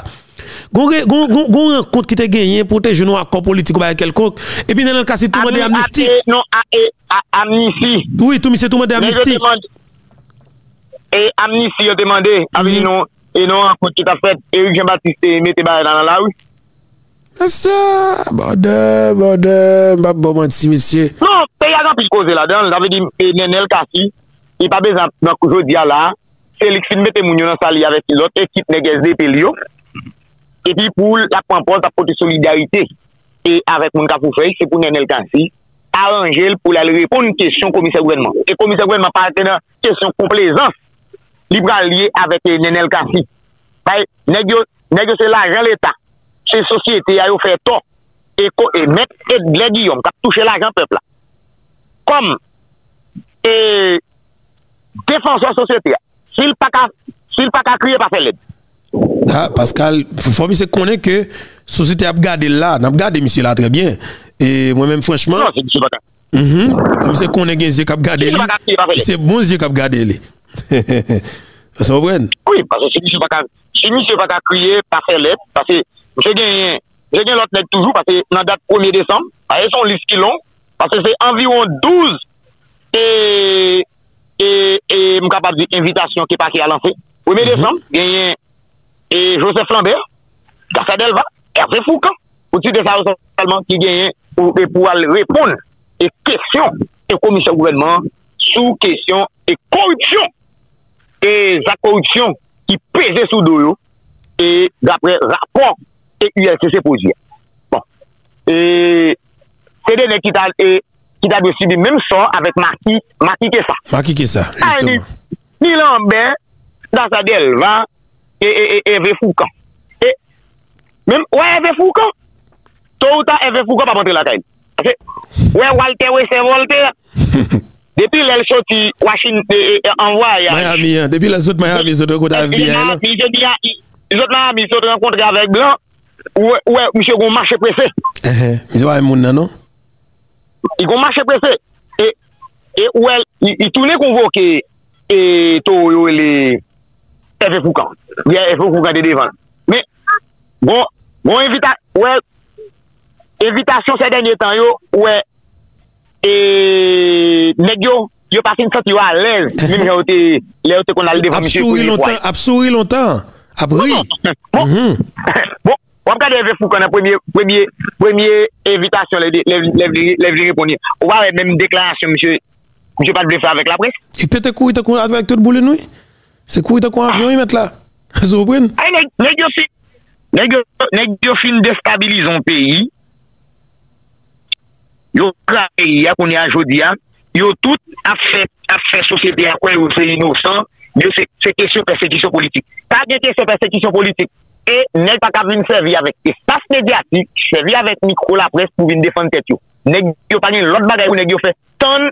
Gon re-, gon, gon, gon rankont ki te genyen pou te jwenn yon akò politik ou bagay kèlkonk, epi Nenel Cassy tou mande amnisti. Non, a, e, a, amnisti. Wi, tou misye tou mande amnisti. E amnisti yo te mande, a vle di non, e non rankont ki t ap fèt, Eric Jean Baptiste te mete bagay la nan lari. Mesye, bòdè, bòdè, m p ap ba w manti, mesye. Non, peyi a gen anpil koze ladan l. Sa vle di, e, Nenel Cassy, li pa bezwen ap nan kou jodi a la. Se li k fin mete moun yo nan sa li avèk lòt ekip nèg S D P li yo. Epi pou l ap pran pòz, ap pote solidarite e avèk moun Kafoufèy, se pou Nenel Cassy aranje l pou l al reponn kesyon komisè gouvènman. E komisè gouvènman pa te nan kesyon konplezans li pral ye avèk, e, Nenel Cassy. Bay, nèg yo, nèg yo se lajan Leta, se sosyete a yo fè tò. E ko-, e mèt Edlè Guillaume k ap touche lajan pèp la kòm, e, defansè sosyete a, si l pa ka, si l pa ka kriye, pa fè lèd. Ah, Pascal, fò misye konnen ke sosyete ap gade l la, n ap gade misye la trè byen. E mwen menm, franchman, non, se misye pa ka. Mhm. Fò misye konnen gen zye k ap gade li. Si misye pa ka kriye, pa fè lèd. Se bon zye k ap gade li. Èske w konprann? Wi, paske si misye pa ka, si misye pa ka kriye, pa fè lèd, paske misye genyen, misye gen lòt nèg toujou, paske nan dat premye desanm, paske se yon lis ki long, paske se anviwon douz, e, e, e, m kapab di envitasyon ke pakè a lanse. Premye desanm, genyen, e, Joseph Lambert, Gassa Delva, Hervé Fourcand, pou site sa yo sèlman ki genyen pou, e pou al reponn e kesyon e komisè gouvènman an sou kesyon e koripsyon e zak koripsyon ki peze sou do yo, e daprè rapò e U L C C pwodui a. Bon. E se de nèg ki ta, e, ki ta dwe sibi menm sò avèk Maki, Maki Kesa. Maki Kesa, jisteman. Ni, ni Lambert, Gassa Delva, e, e, e, Hervé Fourcand. E menm, wè Hervé Fourcand, to ou ta Hervé Fourcand p ap antre lakay li. Paske, wè Walter Wesser Voltaire, depi lè l soti Washington, e, e, an vwayaj. Miami an, depi lè l sot Miami, sot rankontre avèk F B I lan. Li sot Miami, li sot Miami, li sot Miami, sot rankontre avèk blan, ou wè, ou wè, misye gon mache prese. Enhen, misye pa menm moun nan, non? Li gon mache prese. E, e ou wè, li, li tounen konvoke, e, towo yo rele Hervé Fourcand. Li Hervé Fourcand te devan l. Men, gon, gon envita-, wè, envitasyon sè dènye tan yo, wè, e, nèg yo yo pa fin santi yo alèz, menm jan yo te, lè yo te konn al devan misye premye fwa. Ap souri lontan, ap souri lontan, ap ri. Bon, bon, w ap gade Ève Foucan nan premye, premye, premye envitasyon lè, lè, lè, lè, lè vin reponn li. Ou pa wè menm deklarasyon misye, misye pa t vle fè avèk laprès. Li pete kouri tankou avèk tout boulin, wi. Se kouri tankou yon avyon, wi, mèt la. Ou konprann? Ay, nèg, nèg yo fin, nèg yo, nèg yo fin destabilize yon peyi. Yo kraze peyi a kounye a, jodi a. Yo tout ap fè, ap fè sosyete a kwè yo se inosan. Yo se, se kesyon pèsekisyon politik. Pa gen kesyon pèsekisyon politik. E nèg pa ka vin sèvi avèk espas medyatik, sèvi avèk mikwo laprès pou vin defann tèt yo. Nèg yo pa gen lòt bagay pou nèg yo fè, tann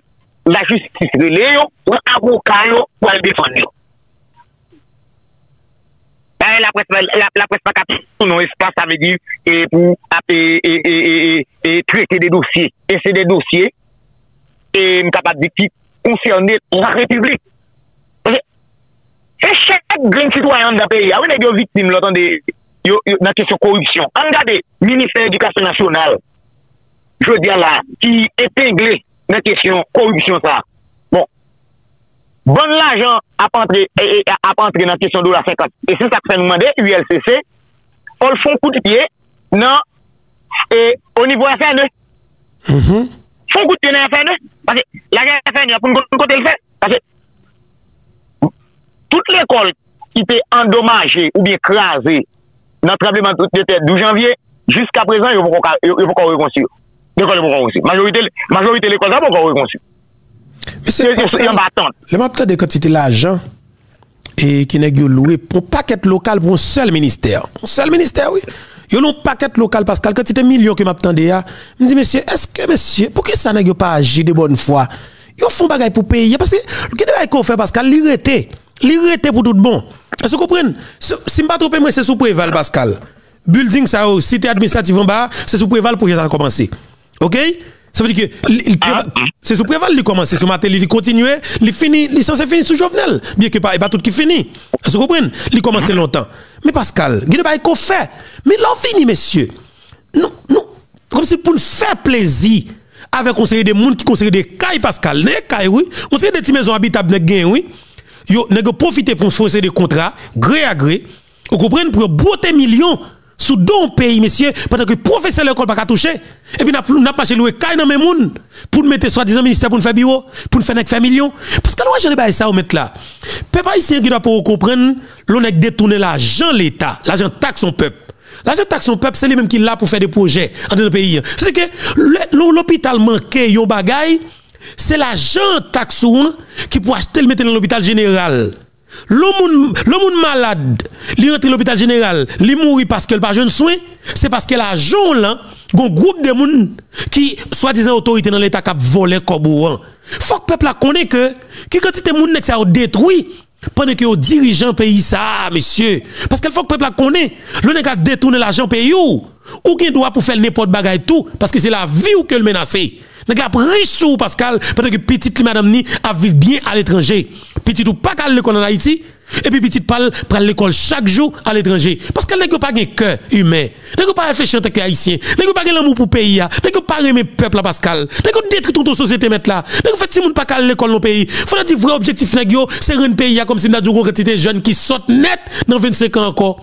lajistis rele yo, pran avoka yo pou al defann yo. Dayè, laprès, la, laprès pa ka tounen yon espas, sa vle di, e pou ap, e, e, e, e, e, e trete de dosye. E se de dosye, e m kapab di ki konsène la repiblik. Paske se chak grenn sitwayen anndan peyi a, wi, nèg yo viktim, lè w tande, yo, yo, nan kesyon koripsyon. Ann gade, ministè edikasyon nasyonal, jodi a la, ki epengle nan kesyon koripsyon sa. Bon, bann lajan ap antre, e, e, ap antre nan kesyon dola senkant. E se sa k fè nou mande U L C C, fò l fè yon kout pye nan, e, o nivo F N E. Fè yon kout pye nan F N E. Paske lajan F N E a pou n konn kote l fè. Paske tout lekòl ki te andomaje oubyen kraze nan tranbleman de tè douz janvye, jiska prezan, yo poko ka, yo, yo poko rekonstwi yo. Lekòl yo poko rekonstwi. Majorite, majorite lekòl sa poko rekonstwi. Mesye, yo, yo, Pascal, anba tant. Lè m ap tande kantite lajan e ki nèg yo lwe pou yon pakèt lokal pou yon sèl ministè. Yon sèl ministè, wi. Yo lwe yon pakèt lokal, Pascal, kantite milyon ke m ap tande a. M di, mesye, èske, mesye, poukisa nèg yo pa aji de bòn fwa? Yo fè yon bagay pou peyi a, paske gen de bagay ke w fè, Pascal, li rete. Li rete pou tout bon. Èske w konprann? Si, si m pa twonpe mwen, se sou Preval, Pascal. Building sa yo, site administratif anba a, se sou Preval pwojè sa a kòmanse. Oke? Sa vle di ke li, li, Preval, se sou Preval li kòmanse, sou Martelly li kontinye, li fini, li sanse fini sou Jovenel. Byen ke pa, e pa tout ki fini. Èske w konprann? Li kòmanse lontan. Men Pascal, gen de bagay ke w fè. Men lè w vini, mesye, nou, nou, kòmsi pou n fè plezi avèk yon seri de moun ki konsidere de kay Pascal. Nan kay, wi. Yon seri de ti mezon abitab nèg genyen, wi. Yo, nèg yo pwofite pou fè yon seri de kontra, gre a gre. Ou konprann? Pou yo bwote milyon sou do yon peyi, mesye, pandan ke pwofesè lekòl pa ka touche. Epi n ap, n ap mache lwe kay nan men moun pou n mete swadizan ministè pou n fè biwo, pou n fè nèg fè milyon. Pascal, w wè jan de bagay sa yo mèt la. Pèp ayisyen gen dwa poko konprann lè yon nèg detounen lajan Leta, lajan taks yon pèp. Lajan taks yon pèp, se li menm ki la pou fè de pwojè anndan peyi a. Sètadi ke lè, lè yon lopital manke yon bagay, se lajan taks ou an ki pou achte l mete nan lopital jeneral. Lè yon moun, lè yon moun malad, li rantre lopital jeneral, li mouri paske l pa jwenn swen, se paske lajan w lan, gon gwoup de moun ki swadizan otorite nan Leta k ap vòlè kòb ou an. Fòk pèp la konnen ke ki kantite moun nèg sa yo detwi pandan ke yo dirijan peyi sa a, mesye. Paske fòk pèp la konnen, lè nèg la detounen lajan peyi w, ou gen dwa pou fè l nenpòt bagay tou, paske se lavi w ke l menase. Nèg la ap rich sou ou, Pascal, pandan ke pitit li, madanm ni, ap viv byen aletranje. Pitit ou pa ka al lekòl ann Ayiti, epi pitit pa l pral lekòl chak jou aletranje. Paske nèg yo pa gen kè imen. Nèg yo pa reflechi antanke Ayisyen. Nèg yo pa gen lanmou pou peyi a. Nèg yo pa renmen pèp la, Pascal. Nèg yo detwi tout yon sosyete mèt la. Nèg yo fè timoun pa ka al lekòl nan peyi. Fò n di vrè objektif nèg yo, se rann peyi a kòmsi m ta di w gon kantite jèn ki sòt nèt nan vennsenk an ankò.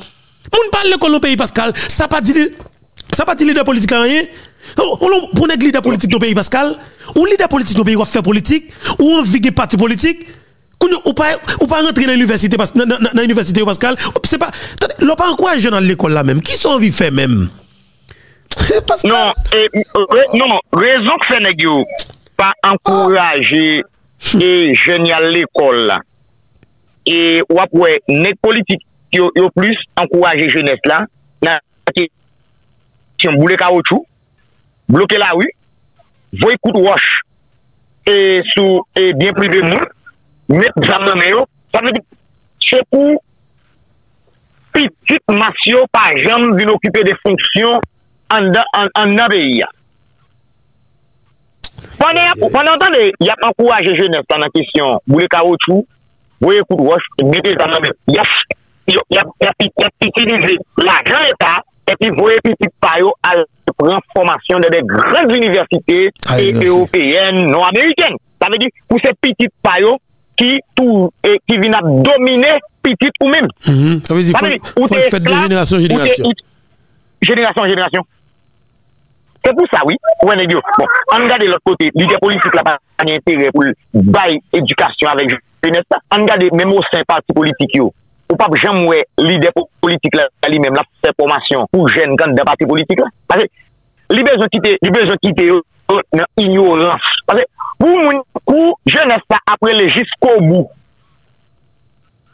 Moun pa al lekòl nan peyi, Pascal. Sa pa di, sa pa di lidè politik la anyen. Ou, ou, pou nèg lidè politik nan peyi, Pascal. Ou lidè politik nan peyi, w ap fè politik. Ou anvi gen pati politik. Kounye a, ou pa, ou pa rantre nan inivèsite, pas-, nan, nan, nan, nan inivèsite yo, Pascal. Se pa, tande, lè w pa ankouraje jèn al lekòl la menm, kisa w anvi fè menm? Pascal. Non, e, re-, non, rezon k fè nèg yo pa ankouraje, e, jèn y al lekòl la. E w ap wè nèg politik yo, yo plis ankouraje jenès la nan kesyon boule kawotchou, bloke lari, voye kout wòch, e, sou, e, byen prive moun, met zam nan men yo. Sa vle di, se pou pitit mas yo pa janm vin okipe de fonksyon anndan, an-, anndan peyi a. Pandan y ap, pandan w tande, y ap ankouraje jenès la nan kesyon boule kawotchou, voye kout wòch, mete zam nan men. Y ap, yo, y ap, y ap, y ap itilize lajan Leta, epi voye pitit pa yo al pran fòmasyon nan de gran inivèsite ewopeyèn, nò amerikèn. Sa vle di, pou se pitit pa yo ki tou, e, ki vin ap domine pitit ou menm. Mhm. Sa vle di, sa vle di, ou te esklav, ou te jenerasyon an jenerasyon. Se pou sa, wi, ou wè nèg yo. Bon, ann gade lòt kote, lidè politik la pa gen enterè pou l bay edikasyon avèk jenès la. Ann gade menm o sen pati politik yo. Ou p ap janm wè lidè politik la li menm l ap fè fòmasyon pou jèn k anndan pati politik la. Paske li bezwen kite, li bezwen kite yo nan inyorans. Paske pou moun, pou jenès la ap rele jiskobou,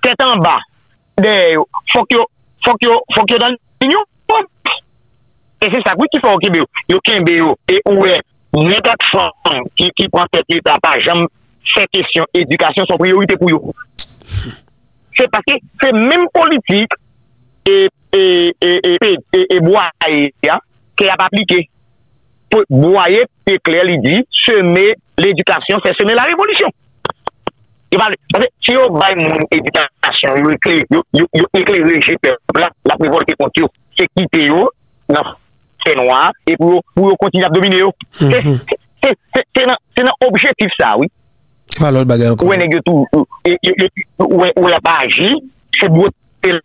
tèt anba, dèyè yo, fòk yo, fòk yo, fòk yo nan linyon. E se sa wi ki fè yo kenbe yo. Yo kenbe yo. E ou wè, nèg ak fanm ki, ki pran tèt Leta pa janm fè kesyon edikasyon se yon priyorite pou yo. Se paske se menm politik e, e, e, e, e, e bwaye a ke y ap aplike. Pou bwaye te klè, li di, seme ledikasyon, se seme la revolisyon. Yo pa vle, paske si yo bay moun edikasyon, yo eklere, yo, yo, yo eklere je pèp la, l ap revòlte kont yo. Se kite yo nan fènwa, e pou yo, pou yo kontinye ap domine yo. Se, se, se, se, se nan, se nan objektif sa, wi. Se pa lòt bagay ankò. Ou wè nèg yo tou, e, e, e, ou wè, ou wè l ap aji, se bwote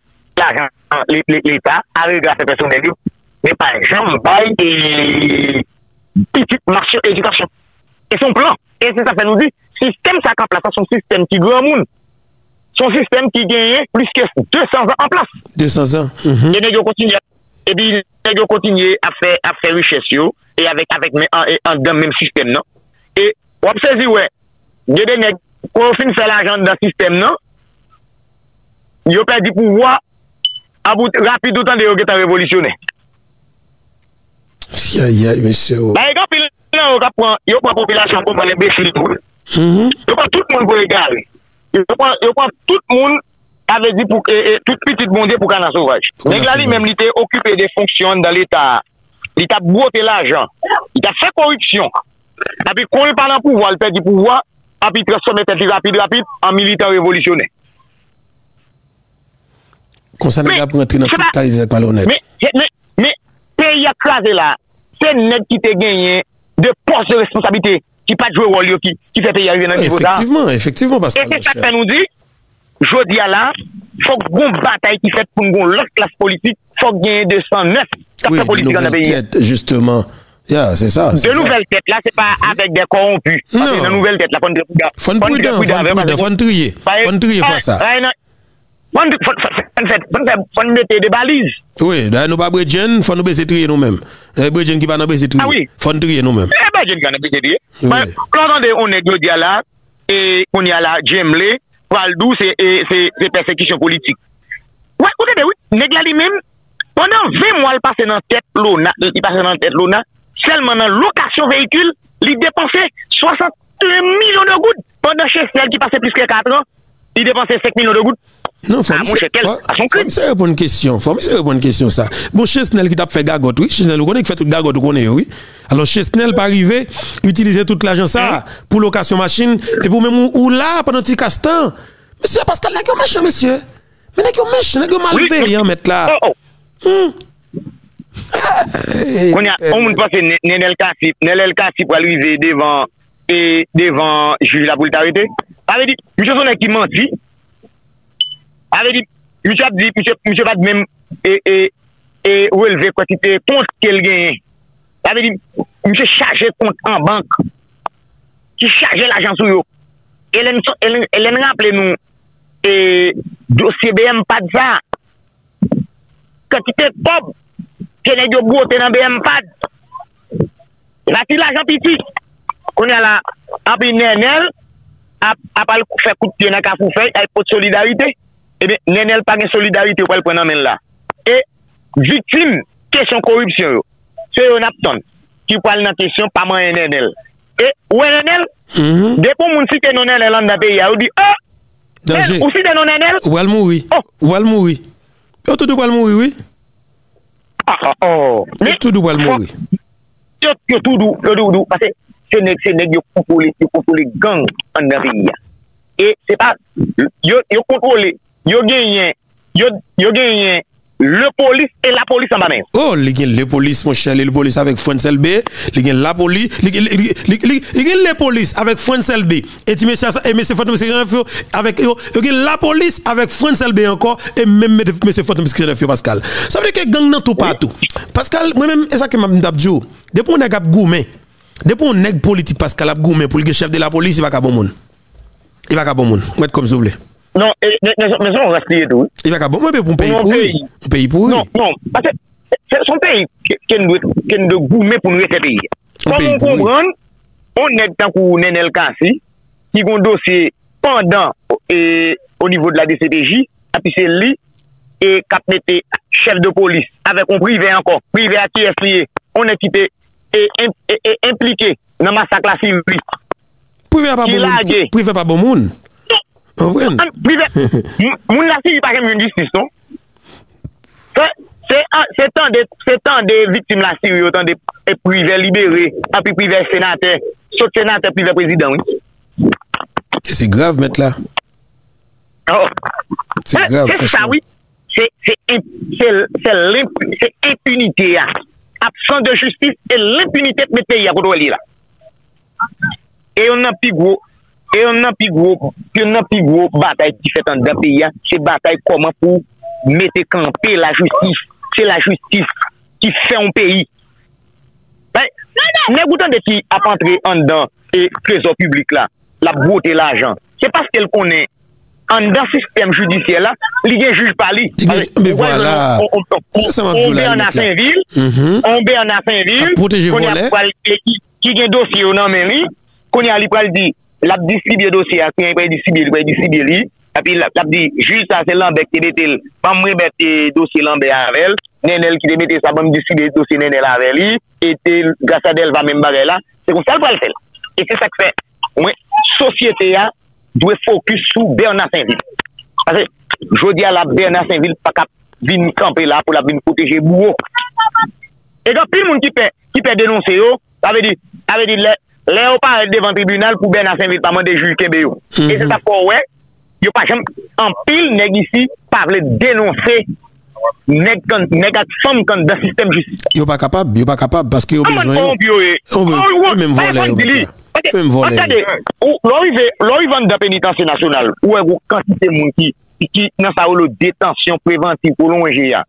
lajan le-, le-, Leta a regle afè pèsonèl yo, men pa janm bay, e, pitit mas yo edikasyon. E se yon plan. E se sa fè nou di, sistèm sa k an plas la, se yon sistèm ki granmoun. Se yon sistèm ki genyen plis ke de san zan an plas. De san zan. Mhm. E nèg yo kontinye, epi nèg yo kontinye ap fè, ap fè richès yo, e avèk, avèk men, an, e anndan menm sistèm nan. E w ap sezi wè, gen de nèg, kon yo fin fè lajan anndan sistèm nan, yo pèdi pouvwa, an bout rapid ou tande yo gentan revolisyonè. Ayayay, mesye o. Bagay gen anpil nan yo k ap pran, yo pran popilasyon pou bann enbesil tou. Mhm. Yo pran tout moun pou egare. Yo pran, yo pran tout moun, sa vle di pou, e, e, tout pitit Bondye pou kana sovaj. Nèg la li menm li te okipe de fonksyon anndan Leta a. Li t ap bwote lajan. Li t ap fè koripsyon. Epi kon l pa nan pouvwa, l pèdi pouvwa, epi li transfòme tèt li rapid rapid an militan revolisyonè. Konsa nèg ap rantre nan tout kay zèk malonèt. Men, men, men, peyi a kraze la, se nèg ki te genyen de pòs de responsablite ki pa t jwe wòl yo ki, ki fè peyi a rive nan nivo sa a. Efektivman, efektivman, Pascal. E se sa k fè nou di, jodi a la, fòk gon batay ki fèt pou n gon lòt klas politik, fòk genyen de san nèf k ap fè politik nan peyi a. Wi, de nouvèl tèt, jisteman. Ya, se sa, se sa. De nouvèl tèt la, se pa avèk de kòwonpi. Paske nan nouvèl tèt la, fò n trè pridan. Fò n pridan, fò n pridan, fò n triye. Fò n triye fas sa. Fò n, fò, fò, fò n fè, fò n fè, fò n mete de baliz. Wi, dayè nou pa bredjenn, fò nou bese triye nou menm. E bredjenn ki pa nan bese triye. A wi. Fò n triye nou menm. E bredjenn ki pa nan bese triye. Wi. Lè w tande yon nèg jodi a la, e kounye a la, Jemle, pral di w se, e, se, se pèsekisyon politik. Wi, ou tande wi, nèg la li menm, pandan ven mwa l pase nan tèt Lona, li pase nan tèt Lona, sèlman nan lokasyon veyikil, li depanse swasannde milyon de goud, pandan Chesnèl ki pase plis ke kat an, li depanse senk milyon de goud. Non, fò misye, fò, fò misye reponn kesyon. Fò misye reponn kesyon sa. Bon, Chesnèl ki t ap fè gagòt, wi. Chesnèl, ou konnen ki fè tout gagòt, ou konnen yo, wi. Alò, Chesnèl pa rive itilize tout lajan sa a pou lokasyon machin, epi ou menm ou, ou la pandan ti kastan. Mesye, Pascal, nèg yo mechan, mesye. Men nèg yo mechan, nèg yo malveyan, mèt la. Hmm. Kounye a, yon moun panse Nenel Cassy, Nenel Cassy pral rive devan e devan jij la pou l ta rete. Sa vle di, misye se yon nèg ki manti. Sa vle di, misye ap di, misye, misye pa t menm e, e, e relve kantite kont ke l genyen. Sa vle di, misye chaje kont an bank, ki chaje lajan sou yo. E lè n, e lè n, e lè n raple nou, e dosye B M Pad sa, kantite kòb ke nèg yo bwote nan B M Pad. Se pa ti lajan piti. Kounye a la, anpi Nenel ap, ap al fè kout pye nan Kafou Fèy, al pot solidarite. Ebyen, Nenel pa gen solidarite yo pral pran nan men l la. E viktim kesyon koripsyon yo, se yo n ap tann ki pral nan kesyon pa manyen Nenel. E ou wè Nenel, depi yon moun site non Nenel anndan peyi a, yo di, o! Danje. Ou site non Nenel? Ou pral mouri. O! Ou pral mouri. Yo tou di w pral mouri, wi. A, a, o. Yo tou di w pral mouri. Yo, yo tou di w, yo tou di w, paske se nèg, se nèg yo kontwole, yo kontwole gang anndan peyi a. E se pa, yo, yo kontwole, yo genyen, yo, yo genyen Lepolis e Lapolis anba men yo. Oh, li gen Lepolis, monchè, li Lepolis avèk Frantz Elbé, li gen Lapolis, li, li, li, li, li, li gen Lepolis avèk Frantz Elbé. E ti mesye sa, e mesye Fantom Seksyon nèf yo, avèk yo, yo gen Lapolis avèk Frantz Elbé ankò, e menm mesye Fantom Seksyon nèf yo, Pascal. Sa vle di ke gang nan toupatou. Pascal, mwen menm, e sa ke m ap, m t ap di w. Depi yon nèg ap goumen, depi yon nèg politik, Pascal, ap goumen pou l gen chèf de lapolis, li pa ka bon moun. Li pa ka bon moun. Mèt kòm, souple. Non, e, men, men, men se yon ras li ye tou, wi. Li pa ka bon, mwen, pou yon peyi pouri. Yon peyi pouri. Non, non, paske se, se yon peyi ke, ke n dwe, ke n dwe goumen pou n refè peyi a. Kòman w konprann, yon nèg tankou Nenel Cassy, ki gen yon dosye pandan, e, o nivo de la D C P J, epi se li, e, k ap mete chèf de polis avèk yon Privè ankò. Privè a kiyès li ye? Yon nèg ki te, e, en- e, e, enplike nan masak Lasiri. Privè a pa bon moun. Privè pa bon moun. Konprann? Privè, m- moun Lasiri pa janm jwenn jistis, non. Se, se, an- se tande, se tande viktim Lasiri yo, tande, e, Privè libere, epi Privè senatè, sot senatè, Privè prezidan, wi. E se grav, mèt la. Oh. Se grav, franchman. Se sa, wi. Se, se, se, se lenp- se enpinite a. Absans de jistis e lenpinite k met peyi a kote w ye la. E youn nan pi gwo, e youn nan pi gwo, youn nan pi gwo batay ki fèt anndan peyi a, se batay kòman pou mete kanpe lajistis. Se lajistis ki fè yon peyi. Bay, nèg ou tande ki ap antre anndan e trezò piblik la, l ap bwote lajan. Se paske l konnen anndan sistèm jidisyè la, li gen jij pa li. Li gen, men vwala. Se sa m ap di w la, yon Bernard Sainvil, yon Bernard Sainvil, kounye a pral, e, ki, ki gen dosye yo nan men li, kounye a li pral di, l ap distribye dosye a, kounye a li pral distribye, li pral distribye li, epi l ap, l ap di, jij sa se Lambert ki te mete l, ban m remèt, e, dosye Lambert avè l, Nenel ki te mete sa, ban m distribye dosye Nenel avè li, e te, gras a Delva menm bagay la, se konsa l pral fè l. E se sa k fè, mwen, sosyete a dwe fokis sou Bernard Sainvil. Paske, jodi a la, Bernard Sainvil pa ka vin kanpe la pou l ap vin pwoteje bouwo. E gen anpil moun ki pè, ki pè denonse yo, sa vle di, sa vle di lè, lè yo parèt devan tribinal pou Bernard Sainvil pa mande jij kenbe yo. E se sa k fè w wè, yo pa janm, anpil nèg isi pa vle denonse nèg k ann-, nèg ak fanm k anndan sistèm jistis la. Yo pa kapab, yo pa kapab, paske yo bezwen yo. Kòman kòwonpi yo ye? Yo be-, yo menm vòlè yo, mèt la. Yo menm vòlè yo. Gade, ou, lè w rive, lè w rive anndan penitansye nasyonal, ou wè gwo kantite moun ki, ki nan sa yo rele detansyon prevantiv pwolonje a.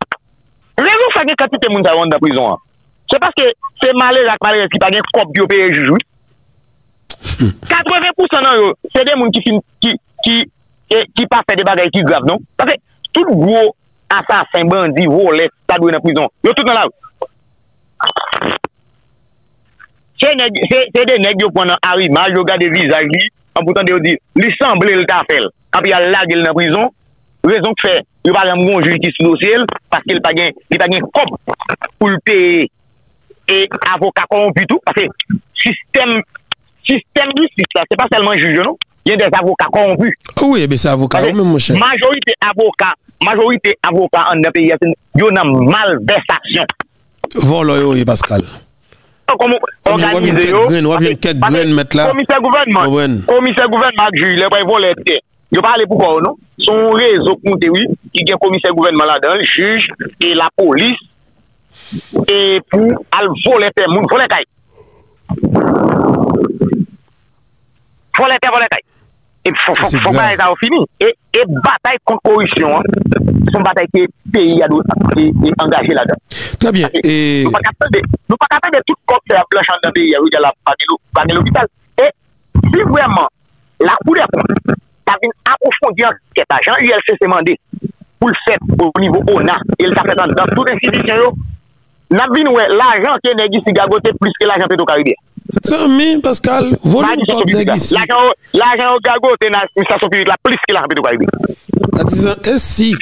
Rezon fè gen kantite moun sa yo anndan prizon an, se paske se malere ak malerèz ki pa gen kòb pou yo peye jij, wi. Katreven pousan nan yo, se de moun ki fin, ki, ki, e, ki pa fè de bagay ki grav, non. Paske tout gwo asasen, bandi, vòlè, ta dwe nan prizon. Yo tout nan lari. Se nèg, se, se de nèg yo pran nan arimaj, yo gade vizaj li, an pou tande yo di, li sanble l ta fè l. Epi y al lage l nan prizon. Rezon k fè yo pa janm gon jij ki sou dosye l, paske l pa gen, li pa gen kòb pou l peye e avoka kòwonpi tou, paske sistèm, sistèm jistis la, se pa sèlman jij yo, non. Gen dè avoka kòwonpi. Wi, ebyen se avoka yo menm, monchè. Majorite avoka, majorite avoka anndan peyi a, se, yo nan malvèsasyon. Vòlò yo ye, Pascal. Kòman òganize yo. W ap jwenn kèk grenn, w ap jwenn kèk grenn, mèt la. Komisè gouvènman, komisè gouvènman ak jij, lè yo pral vòlè tè, yo pa ale pou kò yo, non. Se yon rezo k moute, wi, ki gen komisè gouvènman ladan l, jij e lapolis, e pou al vòlè tè moun, vòlè kay. Vòlè tè, vòlè kay. E fò, fò, fò bagay sa yo fini. E, e batay kont koripsyon an, se yon batay ke peyi a dwe, e, e angaje ladan. Trè byen. Paske nou pa ka tande, nou pa ka tande tout kòb sa y ap blanchi anndan peyi a, yo di la pa gen lo-, pa gen lopital. E si vrèman Lakou dè kont ta vin apwofondi ankèt la, jan U L C C mande pou l fèt o nivo ona, e l ta fèt anndan tout enstitisyon yo, n ap vin wè lajan ke nèg isi gagote plis ke lajan Petro Karibe a. Zanmi, Pascal, volim kòb nèg isi. Lajan yo, lajan yo gagote nan administrasyon piblik la plis ke lajan Petro Karibe. Patizan, e si,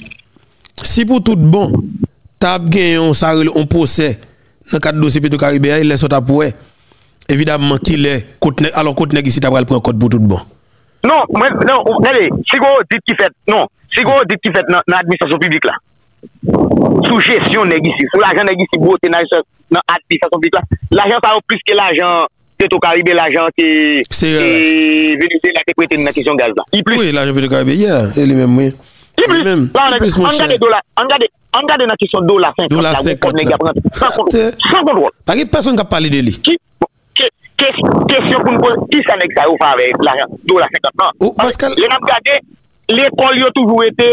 si pou tout bon, t ap gen yon, sa rele yon pwosè nan kad dosye Petro Karibe a, e lè sa w t ap wè, evidamman, kilè, kot nèg, alò, kot nèg isi ta pral pran kòd pou tout bon? Non, mwen, non, gade, si gon odit ki fèt, non, si gon odit ki fèt nan, nan administrasyon piblik la, sou jesyon nèg isi, sou lajan nèg isi bwote nan, nan administrasyon piblik la, lajan sa yo plis ke lajan Petro Karibe, lajan ke, ke Venezuela te prete n nan kesyon gaz la. Li plis. Wi, lajan Petro Karibe, yeah, e li menm, wi. Ki plis? Ki plis, monchè? Ann gade dola, ann gade, ann gade nan kesyon dola senkant la, gon kòb nèg y ap rantre san kontwòl. San kontwòl. Pa gen pèsonn k ap pale de li. Ki, ke, ke, kesyon pou n poze, kisa nèg sa yo fè avèk lajan dola senkant lan? Paske lè n ap gade, lekòl yo toujou rete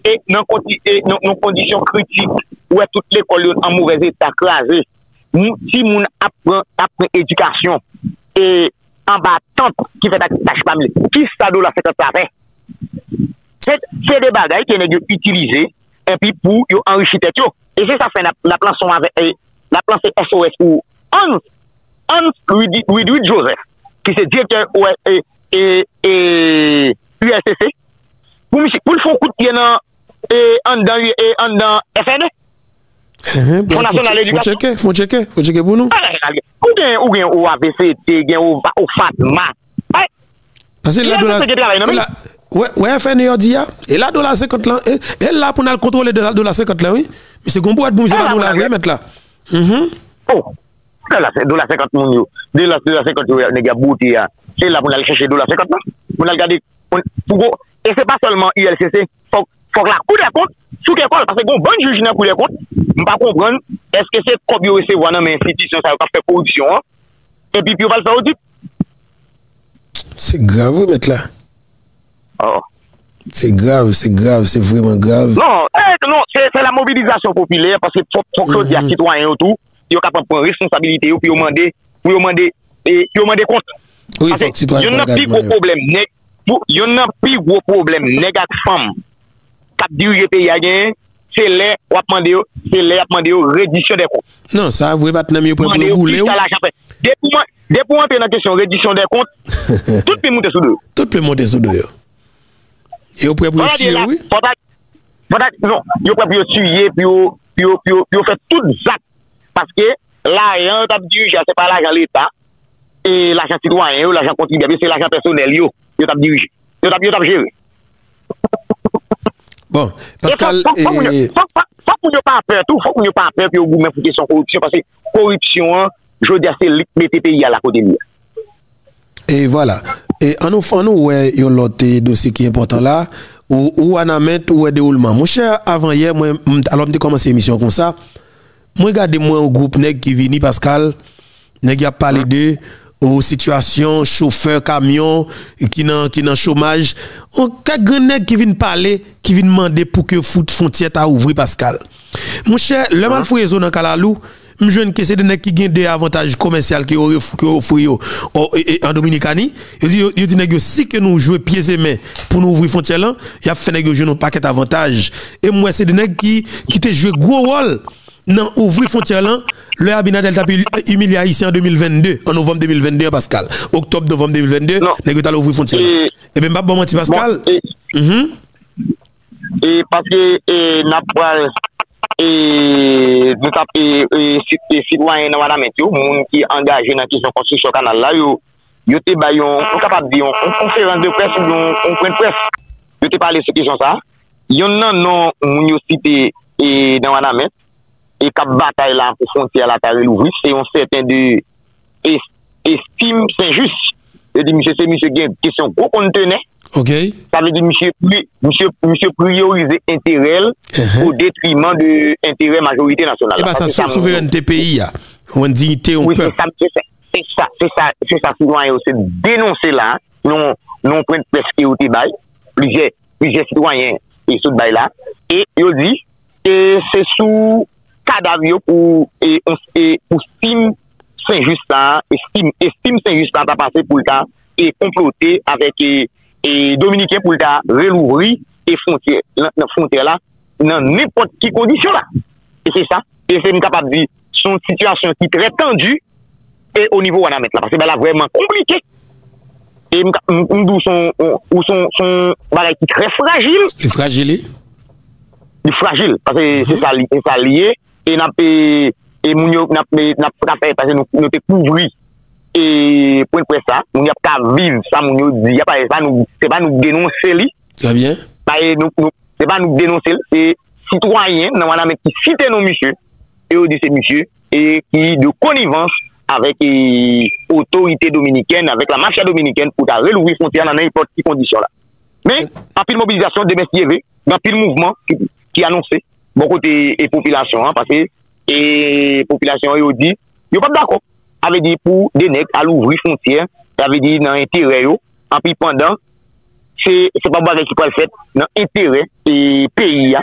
e nan kondi, e nan, nan kondisyon kritik. Ou wè tout lekòl yo an movèz eta, kraze. Moun, timoun ap pran, ap pran edikasyon e anba tant ki fèt ak tach pa mil. Kisa dola senkant sa fè? Se, se de bagay ke nèg yo itilize epi pou yo anrichi tèt yo. E se sa fè n ap, n ap lanse yon avè-, e, n ap lanse S O S pou Hans, Hans Ludwig, Ludwig Joseph, ki se direktè e, e, e, U L C C, pou misye, pou l fè yon kout pye nan, e, anndan, e, anndan F N E, Fon Nasyonal Edikasyon. Fon tcheke, fon tcheke, fon tcheke pou nou. Ou gen, ou gen O A V C T, gen O, OFATMA. Paske la dola, la, wè, wè F N E yo di a, e la dola senkant lan, e, e la pou n al kontwole dola, dola senkant lan, wi. Misye gon bwat pou misye ba nou la vre, mèt la. Mhm. Oh, dola, dola senkant moun yo, dola, dola senkant yo, nèg y ap bwote a. Se la pou n al chèche dola senkant lan. Pou n al gade, pou n, pou go, e se pa sèlman U L C C, fòk, fòk la Kou dè Kont souke kò l, paske gon bann jij nan Kou dè Kont, m pa konprann, èske se kòb yo resevwa nan men enstitisyon sa yo k ap fè koripsyon an, epi pou yo pa al fè odit? Se grav, wi, mèt la. Oh. Se grav, se grav, se vrèman grav. Non, eh, non, se, se la mobilizasyon popilè, paske fòk, fòk yo di a sitwayen yo tou, yo kapab pran responsabilite yo pou yo mande, pou yo mande, e, pou yo mande kont. Wi, paske fòk sitwayen yo pran angajman yo. Youn nan pi gwo pwoblèm nèg, pou, youn nan pi gwo pwoblèm nèg ak fanm k ap dirije peyi a genyen, se lè w ap mande yo, se lè y ap mande yo rediksyon dè kont. Non, sa vre, patnè m, yo prè pou yo boule w. Mande yo kisa lajan fè. Depi w, depi w antre nan kesyon rediksyon dè kont, tout pye monte sou do yo. Tout pye monte sou do yo. Yo prè pou yo tiye w, wi. Fò ta, fò ta, non, yo prè pou yo tiye, pou yo, pou yo, pou yo, pou yo fè tout zak. Paske lajan yo t ap dirije a, se pa lajan Leta, e lajan sitwayen yo, lajan kontribyab yo, se lajan pèsonèl yo, yo t ap dirije. Yo t ap, yo t ap jere. Bon, e Pascal, fòk, fòk, fòk moun yo, e fòk, fòk, fòk moun yo pa pè tou, fòk moun yo pa pè pou yo goumen pou kesyon koripsyon, paske koripsyon an, jodi a, se li k mete peyi a la kote li ye. E vwala. E ann nou, ann nou wè yon lòt, e, dosye ki enpòtan la. Ou, ou Wanament, ou wè dewoulman. Monchè, avan yè, mwen, m, alò m te kòmanse emisyon konsa. Mwen gade, mwen, yon gwoup nèg ki vini, Pascal, nèg y ap pale de, o, sitiyasyon chofè kamyon ki nan, ki nan chomaj. On, kèk grenn nèg ki vin pale, ki vin mande pou ke fout fwontyè ta ouvri, Pascal. Monchè, lè m al fouye zo nan kalalou, m jwenn ke se de nèg ki gen de avantaj komèsyal ke yo ref-, ke yo ofri yo, o, e, e, an Dominikani. Yo di, yo, yo di nèg yo, si ke nou jwe pye e men pou nou ouvri fwontyè lan, y ap fè nèg yo jwenn yon pakèt avantaj. E m wè se de nèg ki, ki te jwe gwo wòl nan ouvri fwontyè lan, lè Abinader t ap imilye Ayisyen an de mil vennde, an novanm de mil vennde an, Pascal. Oktòb, novanm de mil vennde, nèg yo t al ouvri fwontyè lan. Ebyen, m p ap ba w manti, Pascal. Mhm. E paske, e, n ap pral, e, nou t ap, e, e, sit-, e, sitwayen nan Wanament yo, moun ki angaje nan kesyon konstriksyon kanal la, yo, yo te bay yon, nou kapab di yon, yon konferans de près oubyen yon, yon pwen de près. Yo te pale sou kesyon sa a. Yonn nan non moun yo site, e, nan Wanament, e k ap batay la pou fwontyè la ta relouvri, se yon sèten de Es-, Estime Saint-Just. Yo di misye se misye gen kesyon gwo kontenè. Ok. Sa vle di misye pri-, misye, misye priyorize enterè l o detriman de enterè majorite nasyonal la. E pa sa, sou souverènte peyi a, ou diyite yon pèp. Wi, se sa, se sa, se sa, se sa, se sa sitwayen yo se denonse la, nan, nan yon pwen de près ke yo te bay, plizyè, plizyè sitwayen e sot bay la, e yo di, e se sou kadav yo pou, e, on, e pou Estime Saint-Just la, Estime, Estime Saint-Just la ta pase pou l ta, e, konplote avèk, e, e, Dominiken pou l ta relouvri, e, fwontyè, nan, nan fwontyè la, nan nenpòt ki kondisyon la. E se sa, e se m kapab di, se yon sitiyasyon ki trè tandi, e o nivo Wanament la, paske bagay la vrèman konplike. E m ka, m, m di w se yon, yon, ou se yon, se yon bagay ki trè frajil. Li frajil, wi. Li frajil, paske se sa li, se sa li ye. E n ap, e, e moun yo, n ap, e, n ap fè, paske nou, nou te kouvri, e, pwen de près la. Moun yo ap ka viv sa moun yo di a, paske se pa nou, se pa nou k denonse li. Trè byen. Pa, e, nou, nou, se pa nou k denonse l, se sitwayen nan Wanament ki site non misye, e yo di se misye, e ki de konivans avèk, e, otorite dominikèn, avèk la mafya dominikèn pou ta relouvri fwontyè a nan nenpòt ki kondisyon la. Men, anpil mobilizasyon, demen si Dye vle, gen anpil mouvman ki, ki anonse bò kote e popilasyon an, paske e popilasyon an yo di yo p ap dakò. Sa vle di pou de nèg al ouvri fwontyè, sa vle di nan enterè yo, anpi pandan se, se pa bagay ki pral fèt nan enterè e peyi a.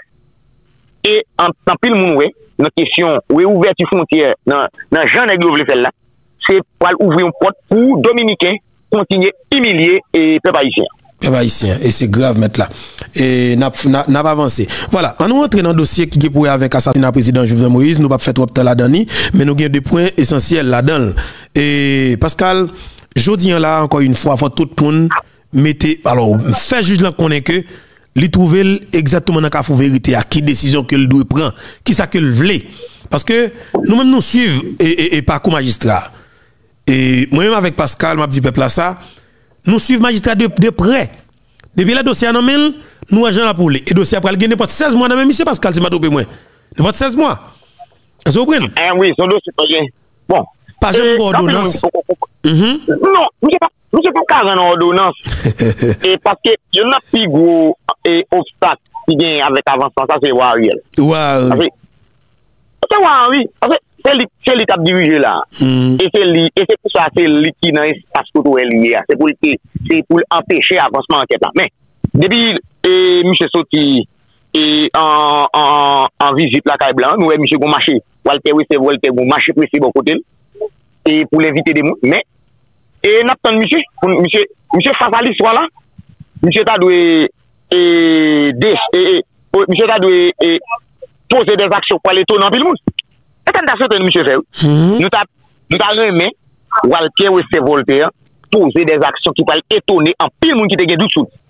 E an, anpil moun wè nan kesyon reouvèti fwontyè nan, nan jan nèg yo vle fè l la, se pral ouvri yon pòt pou Dominiken kontinye imilye e pèp ayisyen. Pèp ayisyen, e se grav mèt la. E n ap, n ap, n ap avanse. Vwala, ann nou antre nan dosye ki gen pou wè avèk asasina prezidan Jovenel Moïse. Nou p ap fè twòp tan ladan li, men nou gen de pwen esansyèl ladan l. E Pascal, jodi an la, ankò yon fwa, fò tout moun mete, alò, fè jij lan konnen ke li twouve l egzakteman nan kafou verite a, ki desizyon ke l dwe pran, kisa ke l vle. Paske nou menm nou swiv e, e, e pakou majistra. E mwen menm avèk Pascal, m ap di pèp la sa, nou swiv majistra de, de prè. Depi lè dosye a nan men l, nou wè jan l ap woule. E dosye a pral gen nenpòt sèz mwa nan men misye Pascal, si m pa twonpe mwen. Nenpòt sèz mwa. Èske w konprann? Eh wi, se yon dosye pa gen. Bon. Pa janm gen òdonans. Mhm. Non, misye pa, misye pa ka rann òdonans. E paske youn nan pi gwo e obstak ki gen avèk avansman sa, se wa Ariel. Wa Ariel. Paske, se wa wi. Paske se li, se li k ap dirije la. E se li, e se pou sa, se li ki nan espas kote w wè li ye a. Se pou l te, se pou l anpeche avansman ankèt la. Men, depi e misye soti e an, an, an vizit lakay blan, nou wè misye gon mache, Walter Wester Voltaire gon mache prese bò kote l e pou l envite de moun. Men, e n ap tann misye, pou misye, misye fas a listwa la, misye ta dwe e, de, e, e, misye ta dwe e, poze de aksyon pou ale etone anpil moun. E sa n ta swete misye fè, wi. Nou ta, nou ta renmen Walter Wester Voltaire poze de aksyon ki pral etone anpil moun ki te gen dout sou li.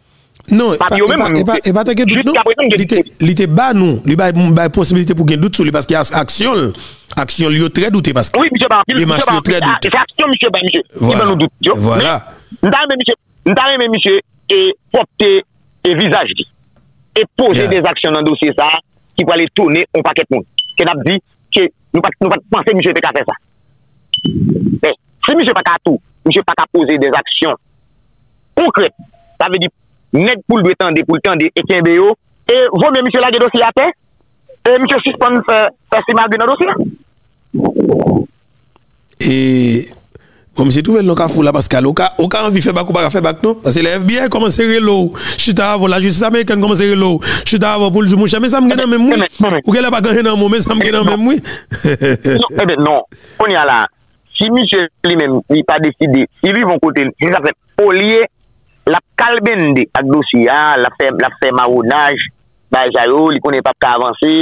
Non, e pa, e pa, e pa, e pa te gen dout, non. Li te, li te ba nou, li bay, bay posibilite pou gen dout sou li, paske as-, aksyon l, aksyon l yo trè doute, paske demach li yo trè doute. Se aksyon misye bay misye ki ban nou dout yo. Vwala. Men, m ta renmen misye, m ta renmen misye e pwòpte e vizaj li. E poze de aksyon nan dosye sa a ki pral etone yon pakèt moun. Ke n ap di ke nou pa t, nou pa t panse misye te ka fè sa. Men, si misye pa ka tou, misye pa ka poze de aksyon konkrèt. Sa vle di, nèg pou l dwe tande, pou l tande e kenbe yo, e vo mye misye lage dosye atè, e misye sispann fè, fè simagri nan dosye a. E, bon, misye twouve l nan kafou la, Pascal. Ou ka, ou ka anvi fè bak, ou pa ka fè bak, non. Paske lè F B I kòmanse rele w, chita avè w, lajistis amerikèn kòmanse rele w, chita avè w pou l di, monchè, men sa m gen nan men m, wi. Ou genlè pa gen anyen nan men w, men sa m gen nan men m, wi. Non, ebyen, non. Kounye a la, si misye li menm, li pa deside, si li von kote l, si sa fèt, olye l ap kalbende ak dosye a, l ap fè, l ap fè mawonaj, bagay sa yo, li konnen l p ap ka avanse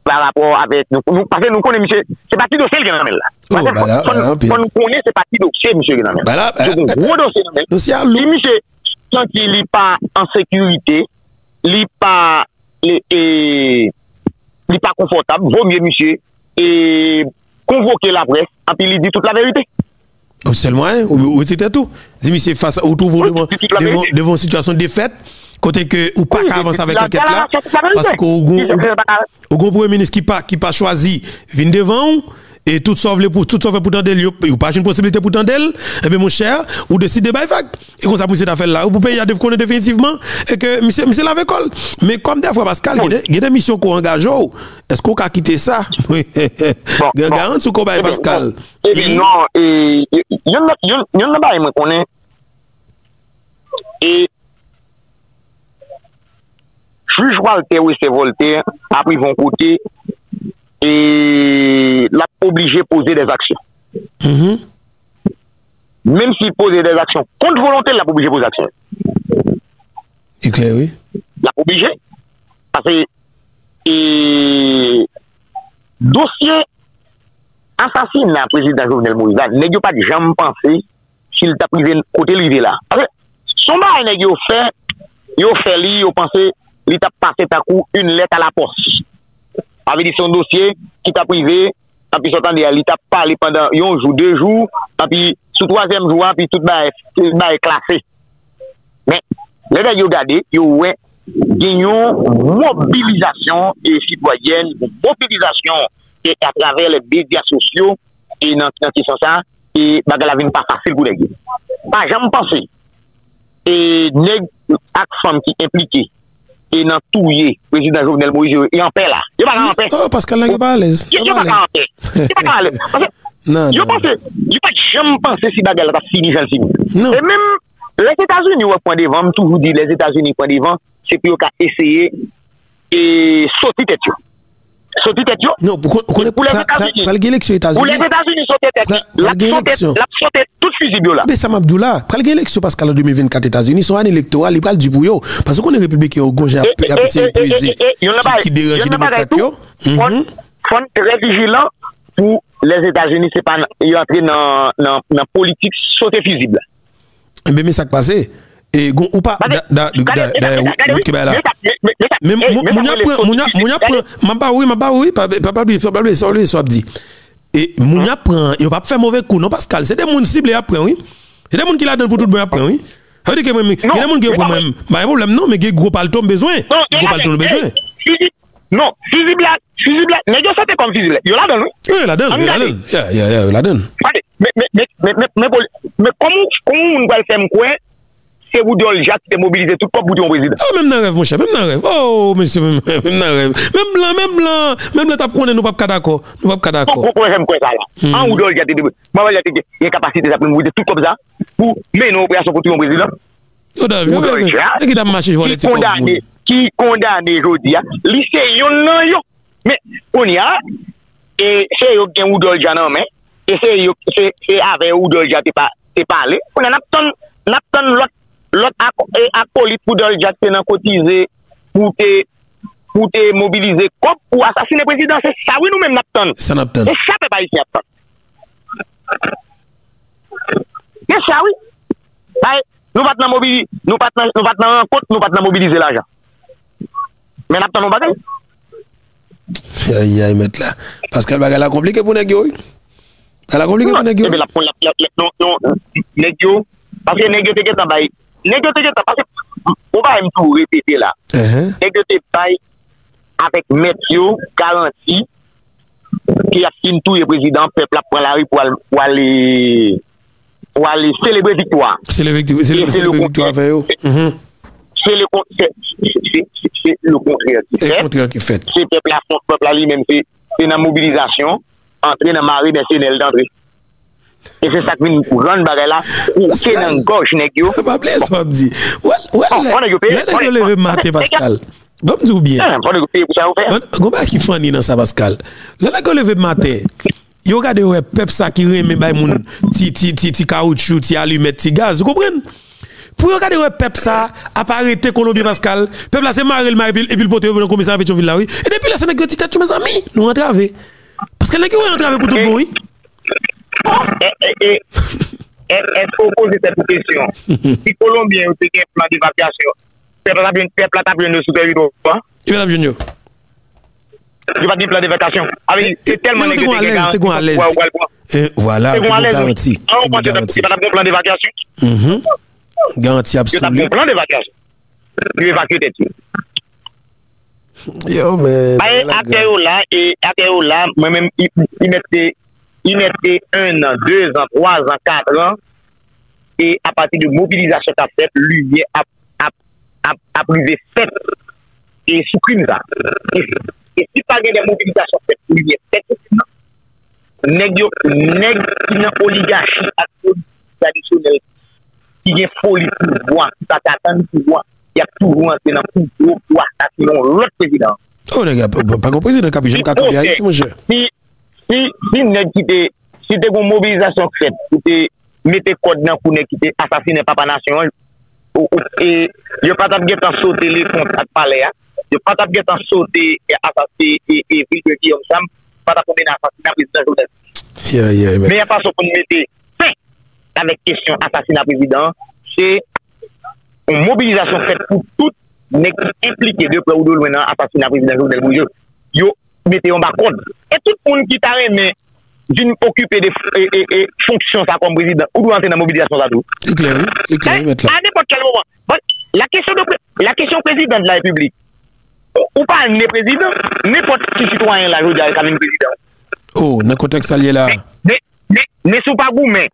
pa rapò avèk nou. Nou, paske nou konnen misye, se pa ti dosye l gen nan men l la. Paske fò, fò nou konnen se pa ti dosye misye gen nan men l. Misye gen yon gwo dosye nan men l. Si misye santi li pa an sekirite, li pa, li, e, li pa konfòtab, vo mye misye e konvoke laprès, anpi li di tout laverite. Ou sèl mwayen, ou, ou retire tèt ou. Di misye fas, ou twouve w devan, devan, devan yon sitiyasyon defèt, kote ke ou pa ka avanse avèk ankèt la, paske ou gon, ou gon premye minis ki pa, ki pa chwazi vin devan w, e tout sa w vle pou, tout sa w vle pou tande l, yo, ou pa jwenn posibilite pou tande l, ebyen, monchè, ou deside bay vag. E konsa pou misye ta fè l la, pou peyi a dev-, konnen definitivman, e ke misye, misye lave kò l. Men kòm defwa, Pascal, gen de, gen de misyon ke w angaje w, èske w ka kite sa? Gen garanti ke w bay Pascal. Ebyen, non, e, e, youn nan, youn, youn nan bagay mwen konnen, e, jij Walter Wester Voltaire ap rive yon kote, e, l ap oblije poze de aksyon. Menm si l poze de aksyon kont volonte l, l ap oblije poze aksyon. E klè, wi. L ap oblije. Paske, e, dosye asasina prezidan Jovenel Moïse la, nèg yo pa t janm panse si l t ap rive kote l rive la. Paske, se yon bagay nèg yo fè, yo fè li, yo panse li t ap pase tankou une lettre à la poste. Sa vle di se yon dosye ki t ap rive, anpi sa w tande a, li t ap pale pandan yon jou, de jou, anpi sou twazyèm jou a, anpi tout bagay, tout bagay klase. Men, lè nèg yo gade, yo wè gen yon mobilizasyon e sitwayèn, yon mobilizasyon e atravè lè medya sosyo e nan, nan kesyon sa, e bagay la vin pa fasil pou nèg yo. Pa janm panse e nèg ak fanm ki enplike e nan touye prezidan Jovenel Moïse yo, yo anpè la. Yo pa ka anpè. Oh, Pascal, nèg yo pa alèz. Yo, yo pa ka anpè. Yo pa ka alèz. Paske yo panse, yo pa t janm panse si bagay la t ap fini jan l fini. E menm Lèzetazini wè pran devan, m toujou di Lèzetazini pran devan, se pou yo ka eseye e soti tèt yo. Soti tèt yo. Non, pou, pou, pou Lèzetazini. Pral gen eleksyon Etazini. Pou Lèzetazini soti tèt li. L ap soti, l ap soti tout fizib yo la. Men sa m ap di w la, pral gen eleksyon Pascal an de mil vennkat Etazini, se yon ane elektoral, li pral di pou yo. Paske w konnen repibliken yo gon jan ap eseye peze ki deranje demokrat yo. Fò n trè vijilan pou Lèzetazini se pa yo antre nan, nan, nan politik sote fizib la. Enben, men sa k pase. E gon, ou pa, dayè, ou ki bay la. Men moun y ap pran, moun y ap pran, m ap ba ou wi, m ap ba ou wi, pa, pa, pa bliye, pa bliye, sa w ap di. E moun y ap pran, yo p ap fè move kou non, Pascal. Se de moun sible y ap pran wi. Se de moun ki ladan l pou tout bon y ap pran wi. Sa vle di ke mwen, gen de moun ki yo pran mwen, m pa gen pwoblèm non, men gen gwo palto m bezwen. Gen gwo palto nou bezwen. Non, fizib la, fizib la, nèg yo soti kòm fizib la. Yo ladan l wi. Wi, yo ladan l, yo ladan l. Ya, ya, ya, yo ladan l. Tande, men, men, men, men, men, men, men, men kòman, kòman yon moun pral fè m kwè se Woodrow Jack ki te mobilize tout kòb pou te yon prezidan? Oh, menm nan rèv, monchè, menm nan rèv. Oh, mesye, menm, menm nan rèv. Menm blan, menm blan, menm blan t ap konnen nou p ap ka dakò. Nou p ap ka dakò. Kòman fè m kwè sa la? An Woodrow Jack te, te, mwen wè te gen kapasite sa pou l mobilize tout kòb sa pou mennen yon operasyon kont yon prezidan? Yo dòmi, yo dòmi. Nèg ki t ap mache vòlè ti kòb moun. Ki kondane jodi a, li se yonn nan yo. Men, kounye a, e, se yo ki gen Woodrow Jack nan men, e se yo, se, se avè yo Woodrow Jack te pa, te pale. Kounye a, n ap tann, n ap tann lòt, lòt ak-, e, akolit Woodrow Jack te nan kotize pou te, pou te mobilize kòb pou asasinen prezidan. Se sa wi nou menm n ap tann. Sa n ap tann. Se sa pèp ayisyen ap tann. Men sa wi. Bay, nou pa t nan mobili-, nou pa t nan, nou pa t nan rankont, nou pa t nan mobilize lajan. Men n ap tann yon bagay. Ay, ay, mèt la. Pascal, bagay la konplike pou nèg yo wi. Bagay la konplike pou nèg yo. Epi l ap, l ap, l ap, non, non, nèg yo, paske nèg yo te gentan bay, nèg yo te gentan, paske, yon bagay m toujou repete la. Nèg yo te bay avèk mèt yo garanti ke y ap fin touye prezidan, pèp la ap pran lari pou al, pou al, pou al selebre viktwa. Selebre viktwa, selebre viktwa avè yo. Se le kon-, se, se le kontrè ki fèt. Se pèp la, fòk pèp la li menm, se, se nan mobilizasyon, antre nan mare mèsenè l t antre. E se sa k vin rann bagay la kouke nan gòj nèg yo. Pa bliye sa w ap di. Wè, wè, lè nèg yo leve maten, Pascal. Ban m di w byen. Fò nèg yo peye pou sa yo fè. Gon bagay ki funny nan sa, Pascal. Lè nèg yo leve maten, yo gade yo wè pèp sa ki renmen bay moun ti, ti, ti, ti kawoutchou, ti alimèt, ti gaz, ou konprann? Pou yo gade yo wè pèp sa ap arete Kolonbyen, Pascal, pèp la se mare l mare epi, epi l pote yo nan komisarya Petyonvil la wi. E depi lè sa nèg yo di tèt yo, mezanmi, nou antrave. Paske nèg yo antrave pou tout bon wi. E, e, e, e, èske w poze tèt ou kesyon? Si Kolonbyen yo te gen plan devakyasyon, pèp la t ap jwenn, pèp la t ap jwenn yo sou tèritwa a? Yo t ap jwenn yo. Yo pa t gen plan devakyasyon. Avè di, se tèlman nèg yo te gen garanti pou yo pral pran. E vwala, te gen garanti. An, ou panse yo pa t ap gen plan devakyasyon? Garanti absoli. Yo t ap gen plan devakyasyon. Yo evakye tèt yo. Yo, men, bagay la grav. Atè yo la, e atè yo la, mwen menm, i, i mèt te, i mèt te en an, de zan, twa zan, kat an, e apati de mobilizasyon k ap fèt, limyè ap, ap, ap, ap rive fèt, e sou krim sa. E, e si pa gen de mobilizasyon fèt pou limyè fèt sou krim nan, nèg yo, nèg ki nan oligachi ak politik tradisyonèl ki gen foli pouvwa, ki pa ka tann pouvwa, y ap toujou antre nan konplo pou asasinen yon lòt prezidan. Oh, nèg, pa, pa, pa gen prezidan k ap janm ka kanpe Ayiti, monchè. Si, si, si nèg ki te, si te gon mobilizasyon k fèt pou te mete kòd nan kou nèg ki te asasinen papa nasyon an, ou, ou, e, yo pa t ap gentan sote Lekont ak Palè a, yo pa t ap gentan sote, e, asas-, e, e, e, Vilbè Guillaume Sam, pa t ap tonbe nan asasina prezidan Jovenel. Men yon fason pou n mete fen avèk kesyon asasina prezidan an, se yon mobilizasyon fèt pou tout nèg ki enplike de prè ou de lwen nan asasina prezidan Jovenel Moïse. Yo mete yo anba kòd. E tout moun ki ta renmen vin okipe de, e, e, e, fonksyon sa kòm prezidan, ou dwe antre nan mobilizasyon sa tou. Li klè, wi. Li klè, wi, mèt la. A nenpòt kèl moman. Bon, la question de pre-, la question président de la République. Ou, ou pa ne prezidan, nenpòt ki sitwayen la jodi a ka vin prezidan. Oh, nan kontèks sa l ye la. Men, men, men, men si w pa goumen,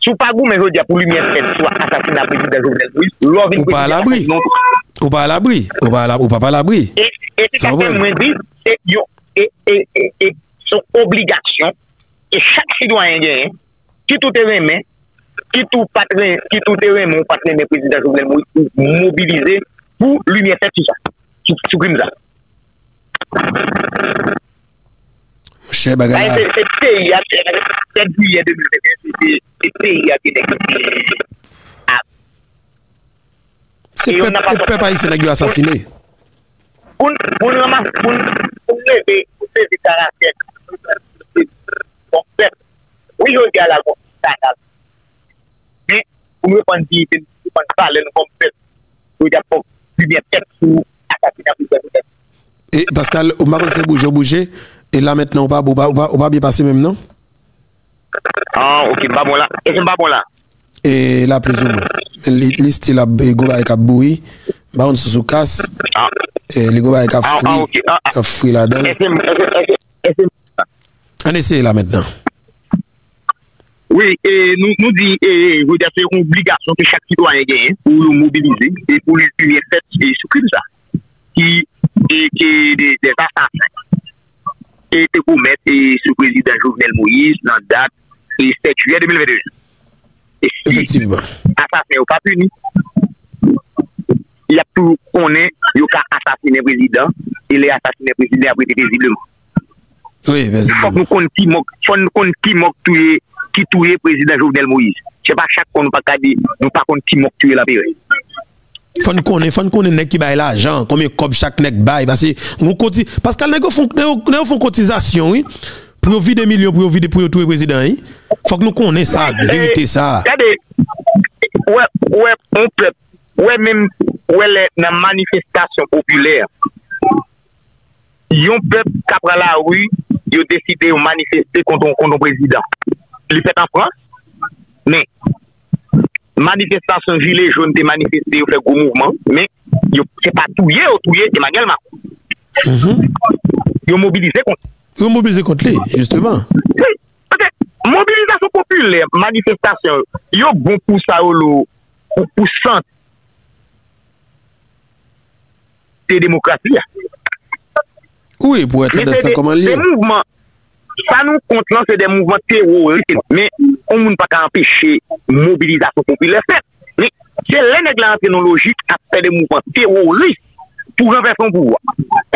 si w pa goumen jodi a pou limyè fèt sou asasina prezidan Jovenel Moïse, lè w vin prezidan, ou pa alabri. Ou pa alabri. Ou pa alabri. Ou pa pa alabri. E, e se sa fè mwen di, se yon, e, e, e, e, se yon obligasyon ke chak sitwayen genyen, kit ou te renmen, kit ou pa t renmen, kit ou te renmen ou pa t renmen prezidan Jovenel Moïse, pou mobilize pou limyè fèt sou sa, sou, sou krim sa. Monchè, bagay la. Se, se peyi a, sèt jiyè de mil venteyen, se, se, se peyi a ki nèg. Se pèp, e pèp ayisyen nèg yo asasine. Pou n, pou n ranmase, pou n, pou n leve, pou n sezi karaktè, pou n fè. Wi, jodi a la, gon kanal. Men, pou n repann diyite n, pou n repann valè n kòm pèp, jodi a fòk limyè fèt sou asasina prezidan Jovenel. E, Pascal, ou pa konn se bouje w bouje, e la mentnan ou pa, ou pa, ou pa, ou pa byen pase menm non? Ah, ok, m pa bon la. Èske m pa bon la? E la, plizoumwen. Li, li still ap, e, gon bagay k ap bouyi. M pa konn si sou kas. Ah. E, li gon bagay k ap fri, ah, ok, ah, ah, k ap fri ladan l. Èske m, èske, èske, èske m Ann eseye la mentnan. Wi, e nou, nou di, e, jodi a se yon obligasyon ke chak sitwayen genyen pou yo mobilize e pou limyè fèt, e, sou krim sa. Ki, e, ke de, de asasen e te komèt, e, sou prezidan Jovenel Moïse nan dat, e, sèt jiyè de mil venteyen. E si asasen yo pa pini, y ap toujou konnen yo ka asasinen prezidan, e lè y asasinen prezidan, y ap rete pezibleman. Wi, pezibleman. Fòk nou konn ki mòg, fòk nou konn ki mòg touye, ki touye prezidan Jovenel Moïse. Se pa chak fwa nou pa ka di, nou pa konn ki mòg touye Laperèy. Fò n konnen, fò n konnen nèg ki bay lajan, konbyen kòb chak nèg bay, paske yon koti-, Pascal, nèg yo fon, nèg yo, nèg yo fon kotizasyon, wi, pou yo vide milyon, pou yo vide, pou yo touye prezidan, wi. Fòk nou konnen sa, verite sa. Gade, wè, wè, yon pèp, wè menm, wè lè nan manifestasyon popilè, yon pèp ka pran lari, yo deside yo manifeste kont, kont yon prezidan. Li fèt an Frans, men manifestasyon jile jòn te manifeste, yo fè gwo mouvman, men yo, se pa touye yo touye Emmanuel Macron. Mhm. Yo mobilize kont. Yo mobilize kont li, jisteman. Wi, paske mobilizasyon popilè, manifestasyon, yo bon pou sa yo lo, pou, pou sant te demokrasi a. Wi, pou wè tandans lan kòman l ye. Se mouvman, sa nou kont lan, se de mouvman teworis, men yon moun pa ka anpeche mobilizasyon popilè fèt. Men se lè nèg la rantre nan lojik ap fè de mouvman teworis pou ranvèse yon pouvwa.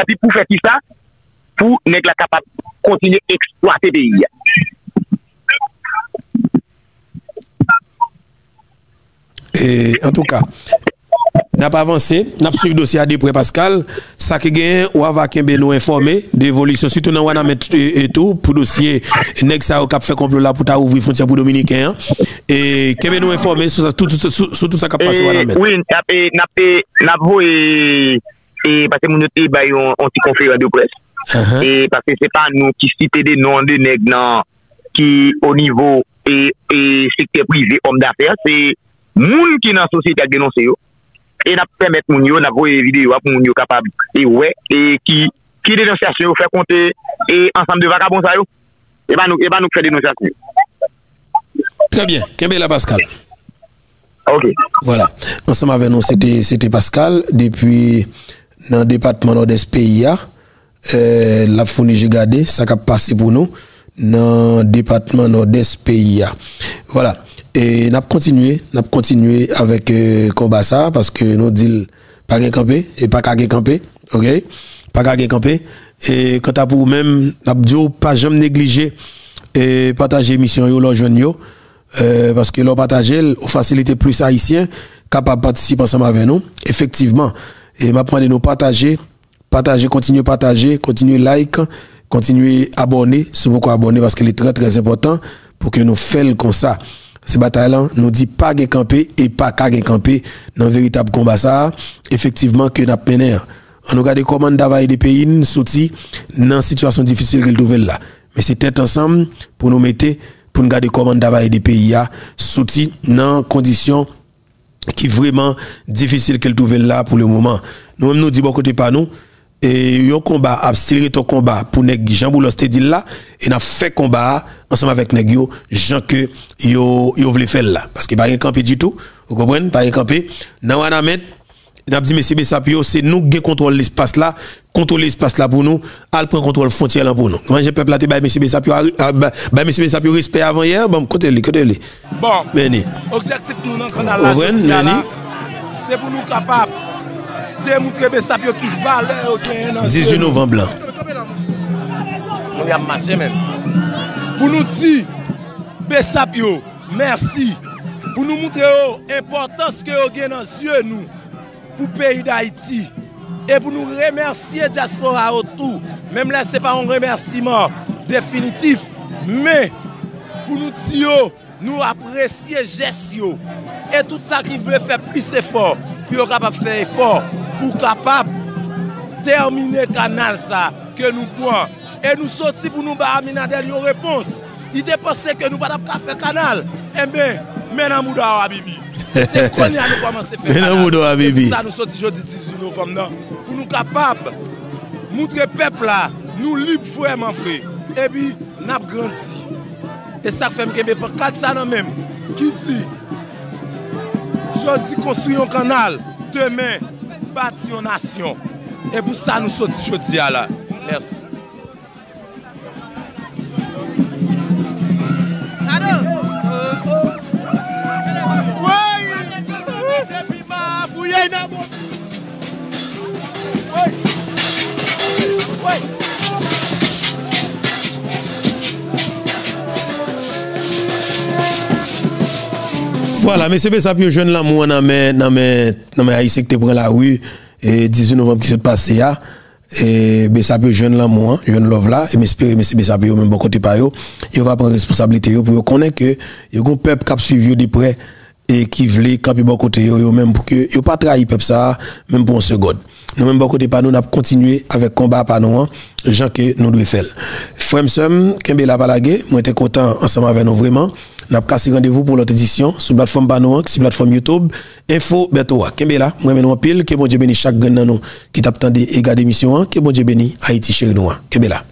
Epi pou fè kisa? Pou nèg la kapab kontinye eksplwate peyi a. E, antouka, n ap avanse, n ap swiv dosye a de prè, Pascal. Sa ki genyen, w ava kenbe nou enfòme de evolisyon, sitou nan Wanament, e, e tou, pou dosye nèg sa yo k ap fè konplo la pou ta ouvri fwontyè pou Dominiken an. E kenbe nou enfòme sou sa, tout, tout, sou, sou tout sa k ap pase Wanament. Wi, n ap, e, n ap, e, n ap voye, e, paske moun yo te bay yon, yon ti konferans de près. E paske se pa nou ki site de non de nèg nan ki o nivo e, e sektè prive, òm dafè, se moun ki nan sosyete a k denonse yo. E n ap pèmèt moun yo, n ap voye videyo a pou moun yo kapab e wè e ki, ki denonsyasyon yo fè kont e ansanm de vakabon sa yo. E pa nou, e pa nou k fè denonsyasyon yo. Trè byen. Kenbe la, Pascal. Ok. Vwala. Ansanm avè nou, se te, se te Pascal, depi nan depatman Nòdès peyi a. Eh, l ap founi je gade sa k ap pase pou nou nan depatman Nòdès peyi a. Vwala. E n ap kontinye, n ap kontinye avèk, eh, konba sa a, paske nou di l pa gen kanpe, e pa ka gen kanpe, oke? Pa ka gen kanpe. E kanta pou ou menm, n ap di w pa janm neglije, eh, pataje emisyon yo lè w jwenn yo, eh, paske lè w pataje l, ou fasilite plis Ayisyen kapab patisipe ansanm avè nou. Efektivman, e m ap mande nou pataje, pataje, kontinye pataje, kontinye like, kontinye abòne si w poko abòne, paske li trè, trè enpòtan pou ke nou fè l konsa. Se batay lan, nou di pa gen kanpe e pa ka gen kanpe nan veritab konba sa a. Efektivman, ke n ap mennen an. Ann nou gade kòman n ta va ede peyi n soti nan sitiyasyon difisil ke l twouve l la. Men se tèt ansanm pou nou mete, pou n gade kòman n ta va ede peyi a soti nan kondisyon ki vrèman difisil ke l twouve l la pou le moman. Nou menm nou di bò kote pa nou, e yon konba ap still rete yon konba pou nèg jan Boulos te di l la, e n ap fè konba a ansanm avèk nèg yo jan ke yo, yo vle fè l la. Paske pa gen kanpe ditou, ou konprann? Pa gen kanpe. Nan Wanament, N ap di mesye Besap yo, se nou k gen kontwòl espas la, kontwole espas la pou nou, al pran kontwòl fwontyè lan pou nou. Manje pèp la te bay mesye Besap yo, a, a, bay, bay mesye Besap yo respè avan yè, bon, kote li, kote li? Bon, men ni. Objektif nou nan kanal la jodi a la, se pou nou kapab demoutre Besap yo ki valè yo genyen nan zye nou. Dizuit novanm lan. Moun y ap mache menm. Pou nou di Besap yo mèsi. Pou nou moutre yo enpòtans ke yo gen nan zye nou pou peyi Dayiti. E pou nou remèsye dyaspora yo tou, menm lè se pa yon remèsiman definitif, men pou nou di yo nou apresye jès yo. E tout sa ki vle fè plis efò, pou yo kapab fè efò, pou kapab tèmine kanal sa ke nou pran. E nou soti pou nou ba Aminadèl yon repons. Li te panse ke nou pa t ap ka fè kanal. Enben, men nan mouda w, Abibi. Se kounye a nou kòmanse fè kanal. Men nan mouda w, Abibi. E pou sa nou soti jodi dizuit novanm nan, pou nou kapab moutre pèp la, nou lib vrèman vre. Epi, n ap grandi. E sa k fè m kenbe pankad sa nan men m, ki di, jodi konstwi yon kanal, demen bati yon nasyon. E pou sa nou soti jodi a la. Mèsi. Vwala, mesye Besap yo jwenn lanmou an nan men, nan men, nan men Ayisyen ki te pran lari, e, dizuit novanm ki sot pase a. E, Besap yo jwenn lanmou an, jwenn love la, e m espere mesye Besap yo menm bò kote pa yo, yo va pran responsablite yo pou yo konnen ke yo gon pèp k ap swiv yo de prè e ki vle kanpe bò kote yo, yo menm pou ke yo pa trayi pèp sa a, menm pou yon segond. Nou menm bò kote pa nou, n ap kontinye avèk konba pa nou an, jan ke nou dwe fè l. Frè m, sè m, kenbe la pa lage, mwen te kontan ansanm avè nou vrèman. N ap kase randevou pou lòt edisyon sou platfòm pa nou an, ki se platfòm YouTube, Enfo Bèto a. Kenbe la, m renmen nou anpil, ke Bondye beni chak grenn nan nou ki t ap tande e gade emisyon an, ke Bondye beni Ayiti cheri nou an. Kenbe la.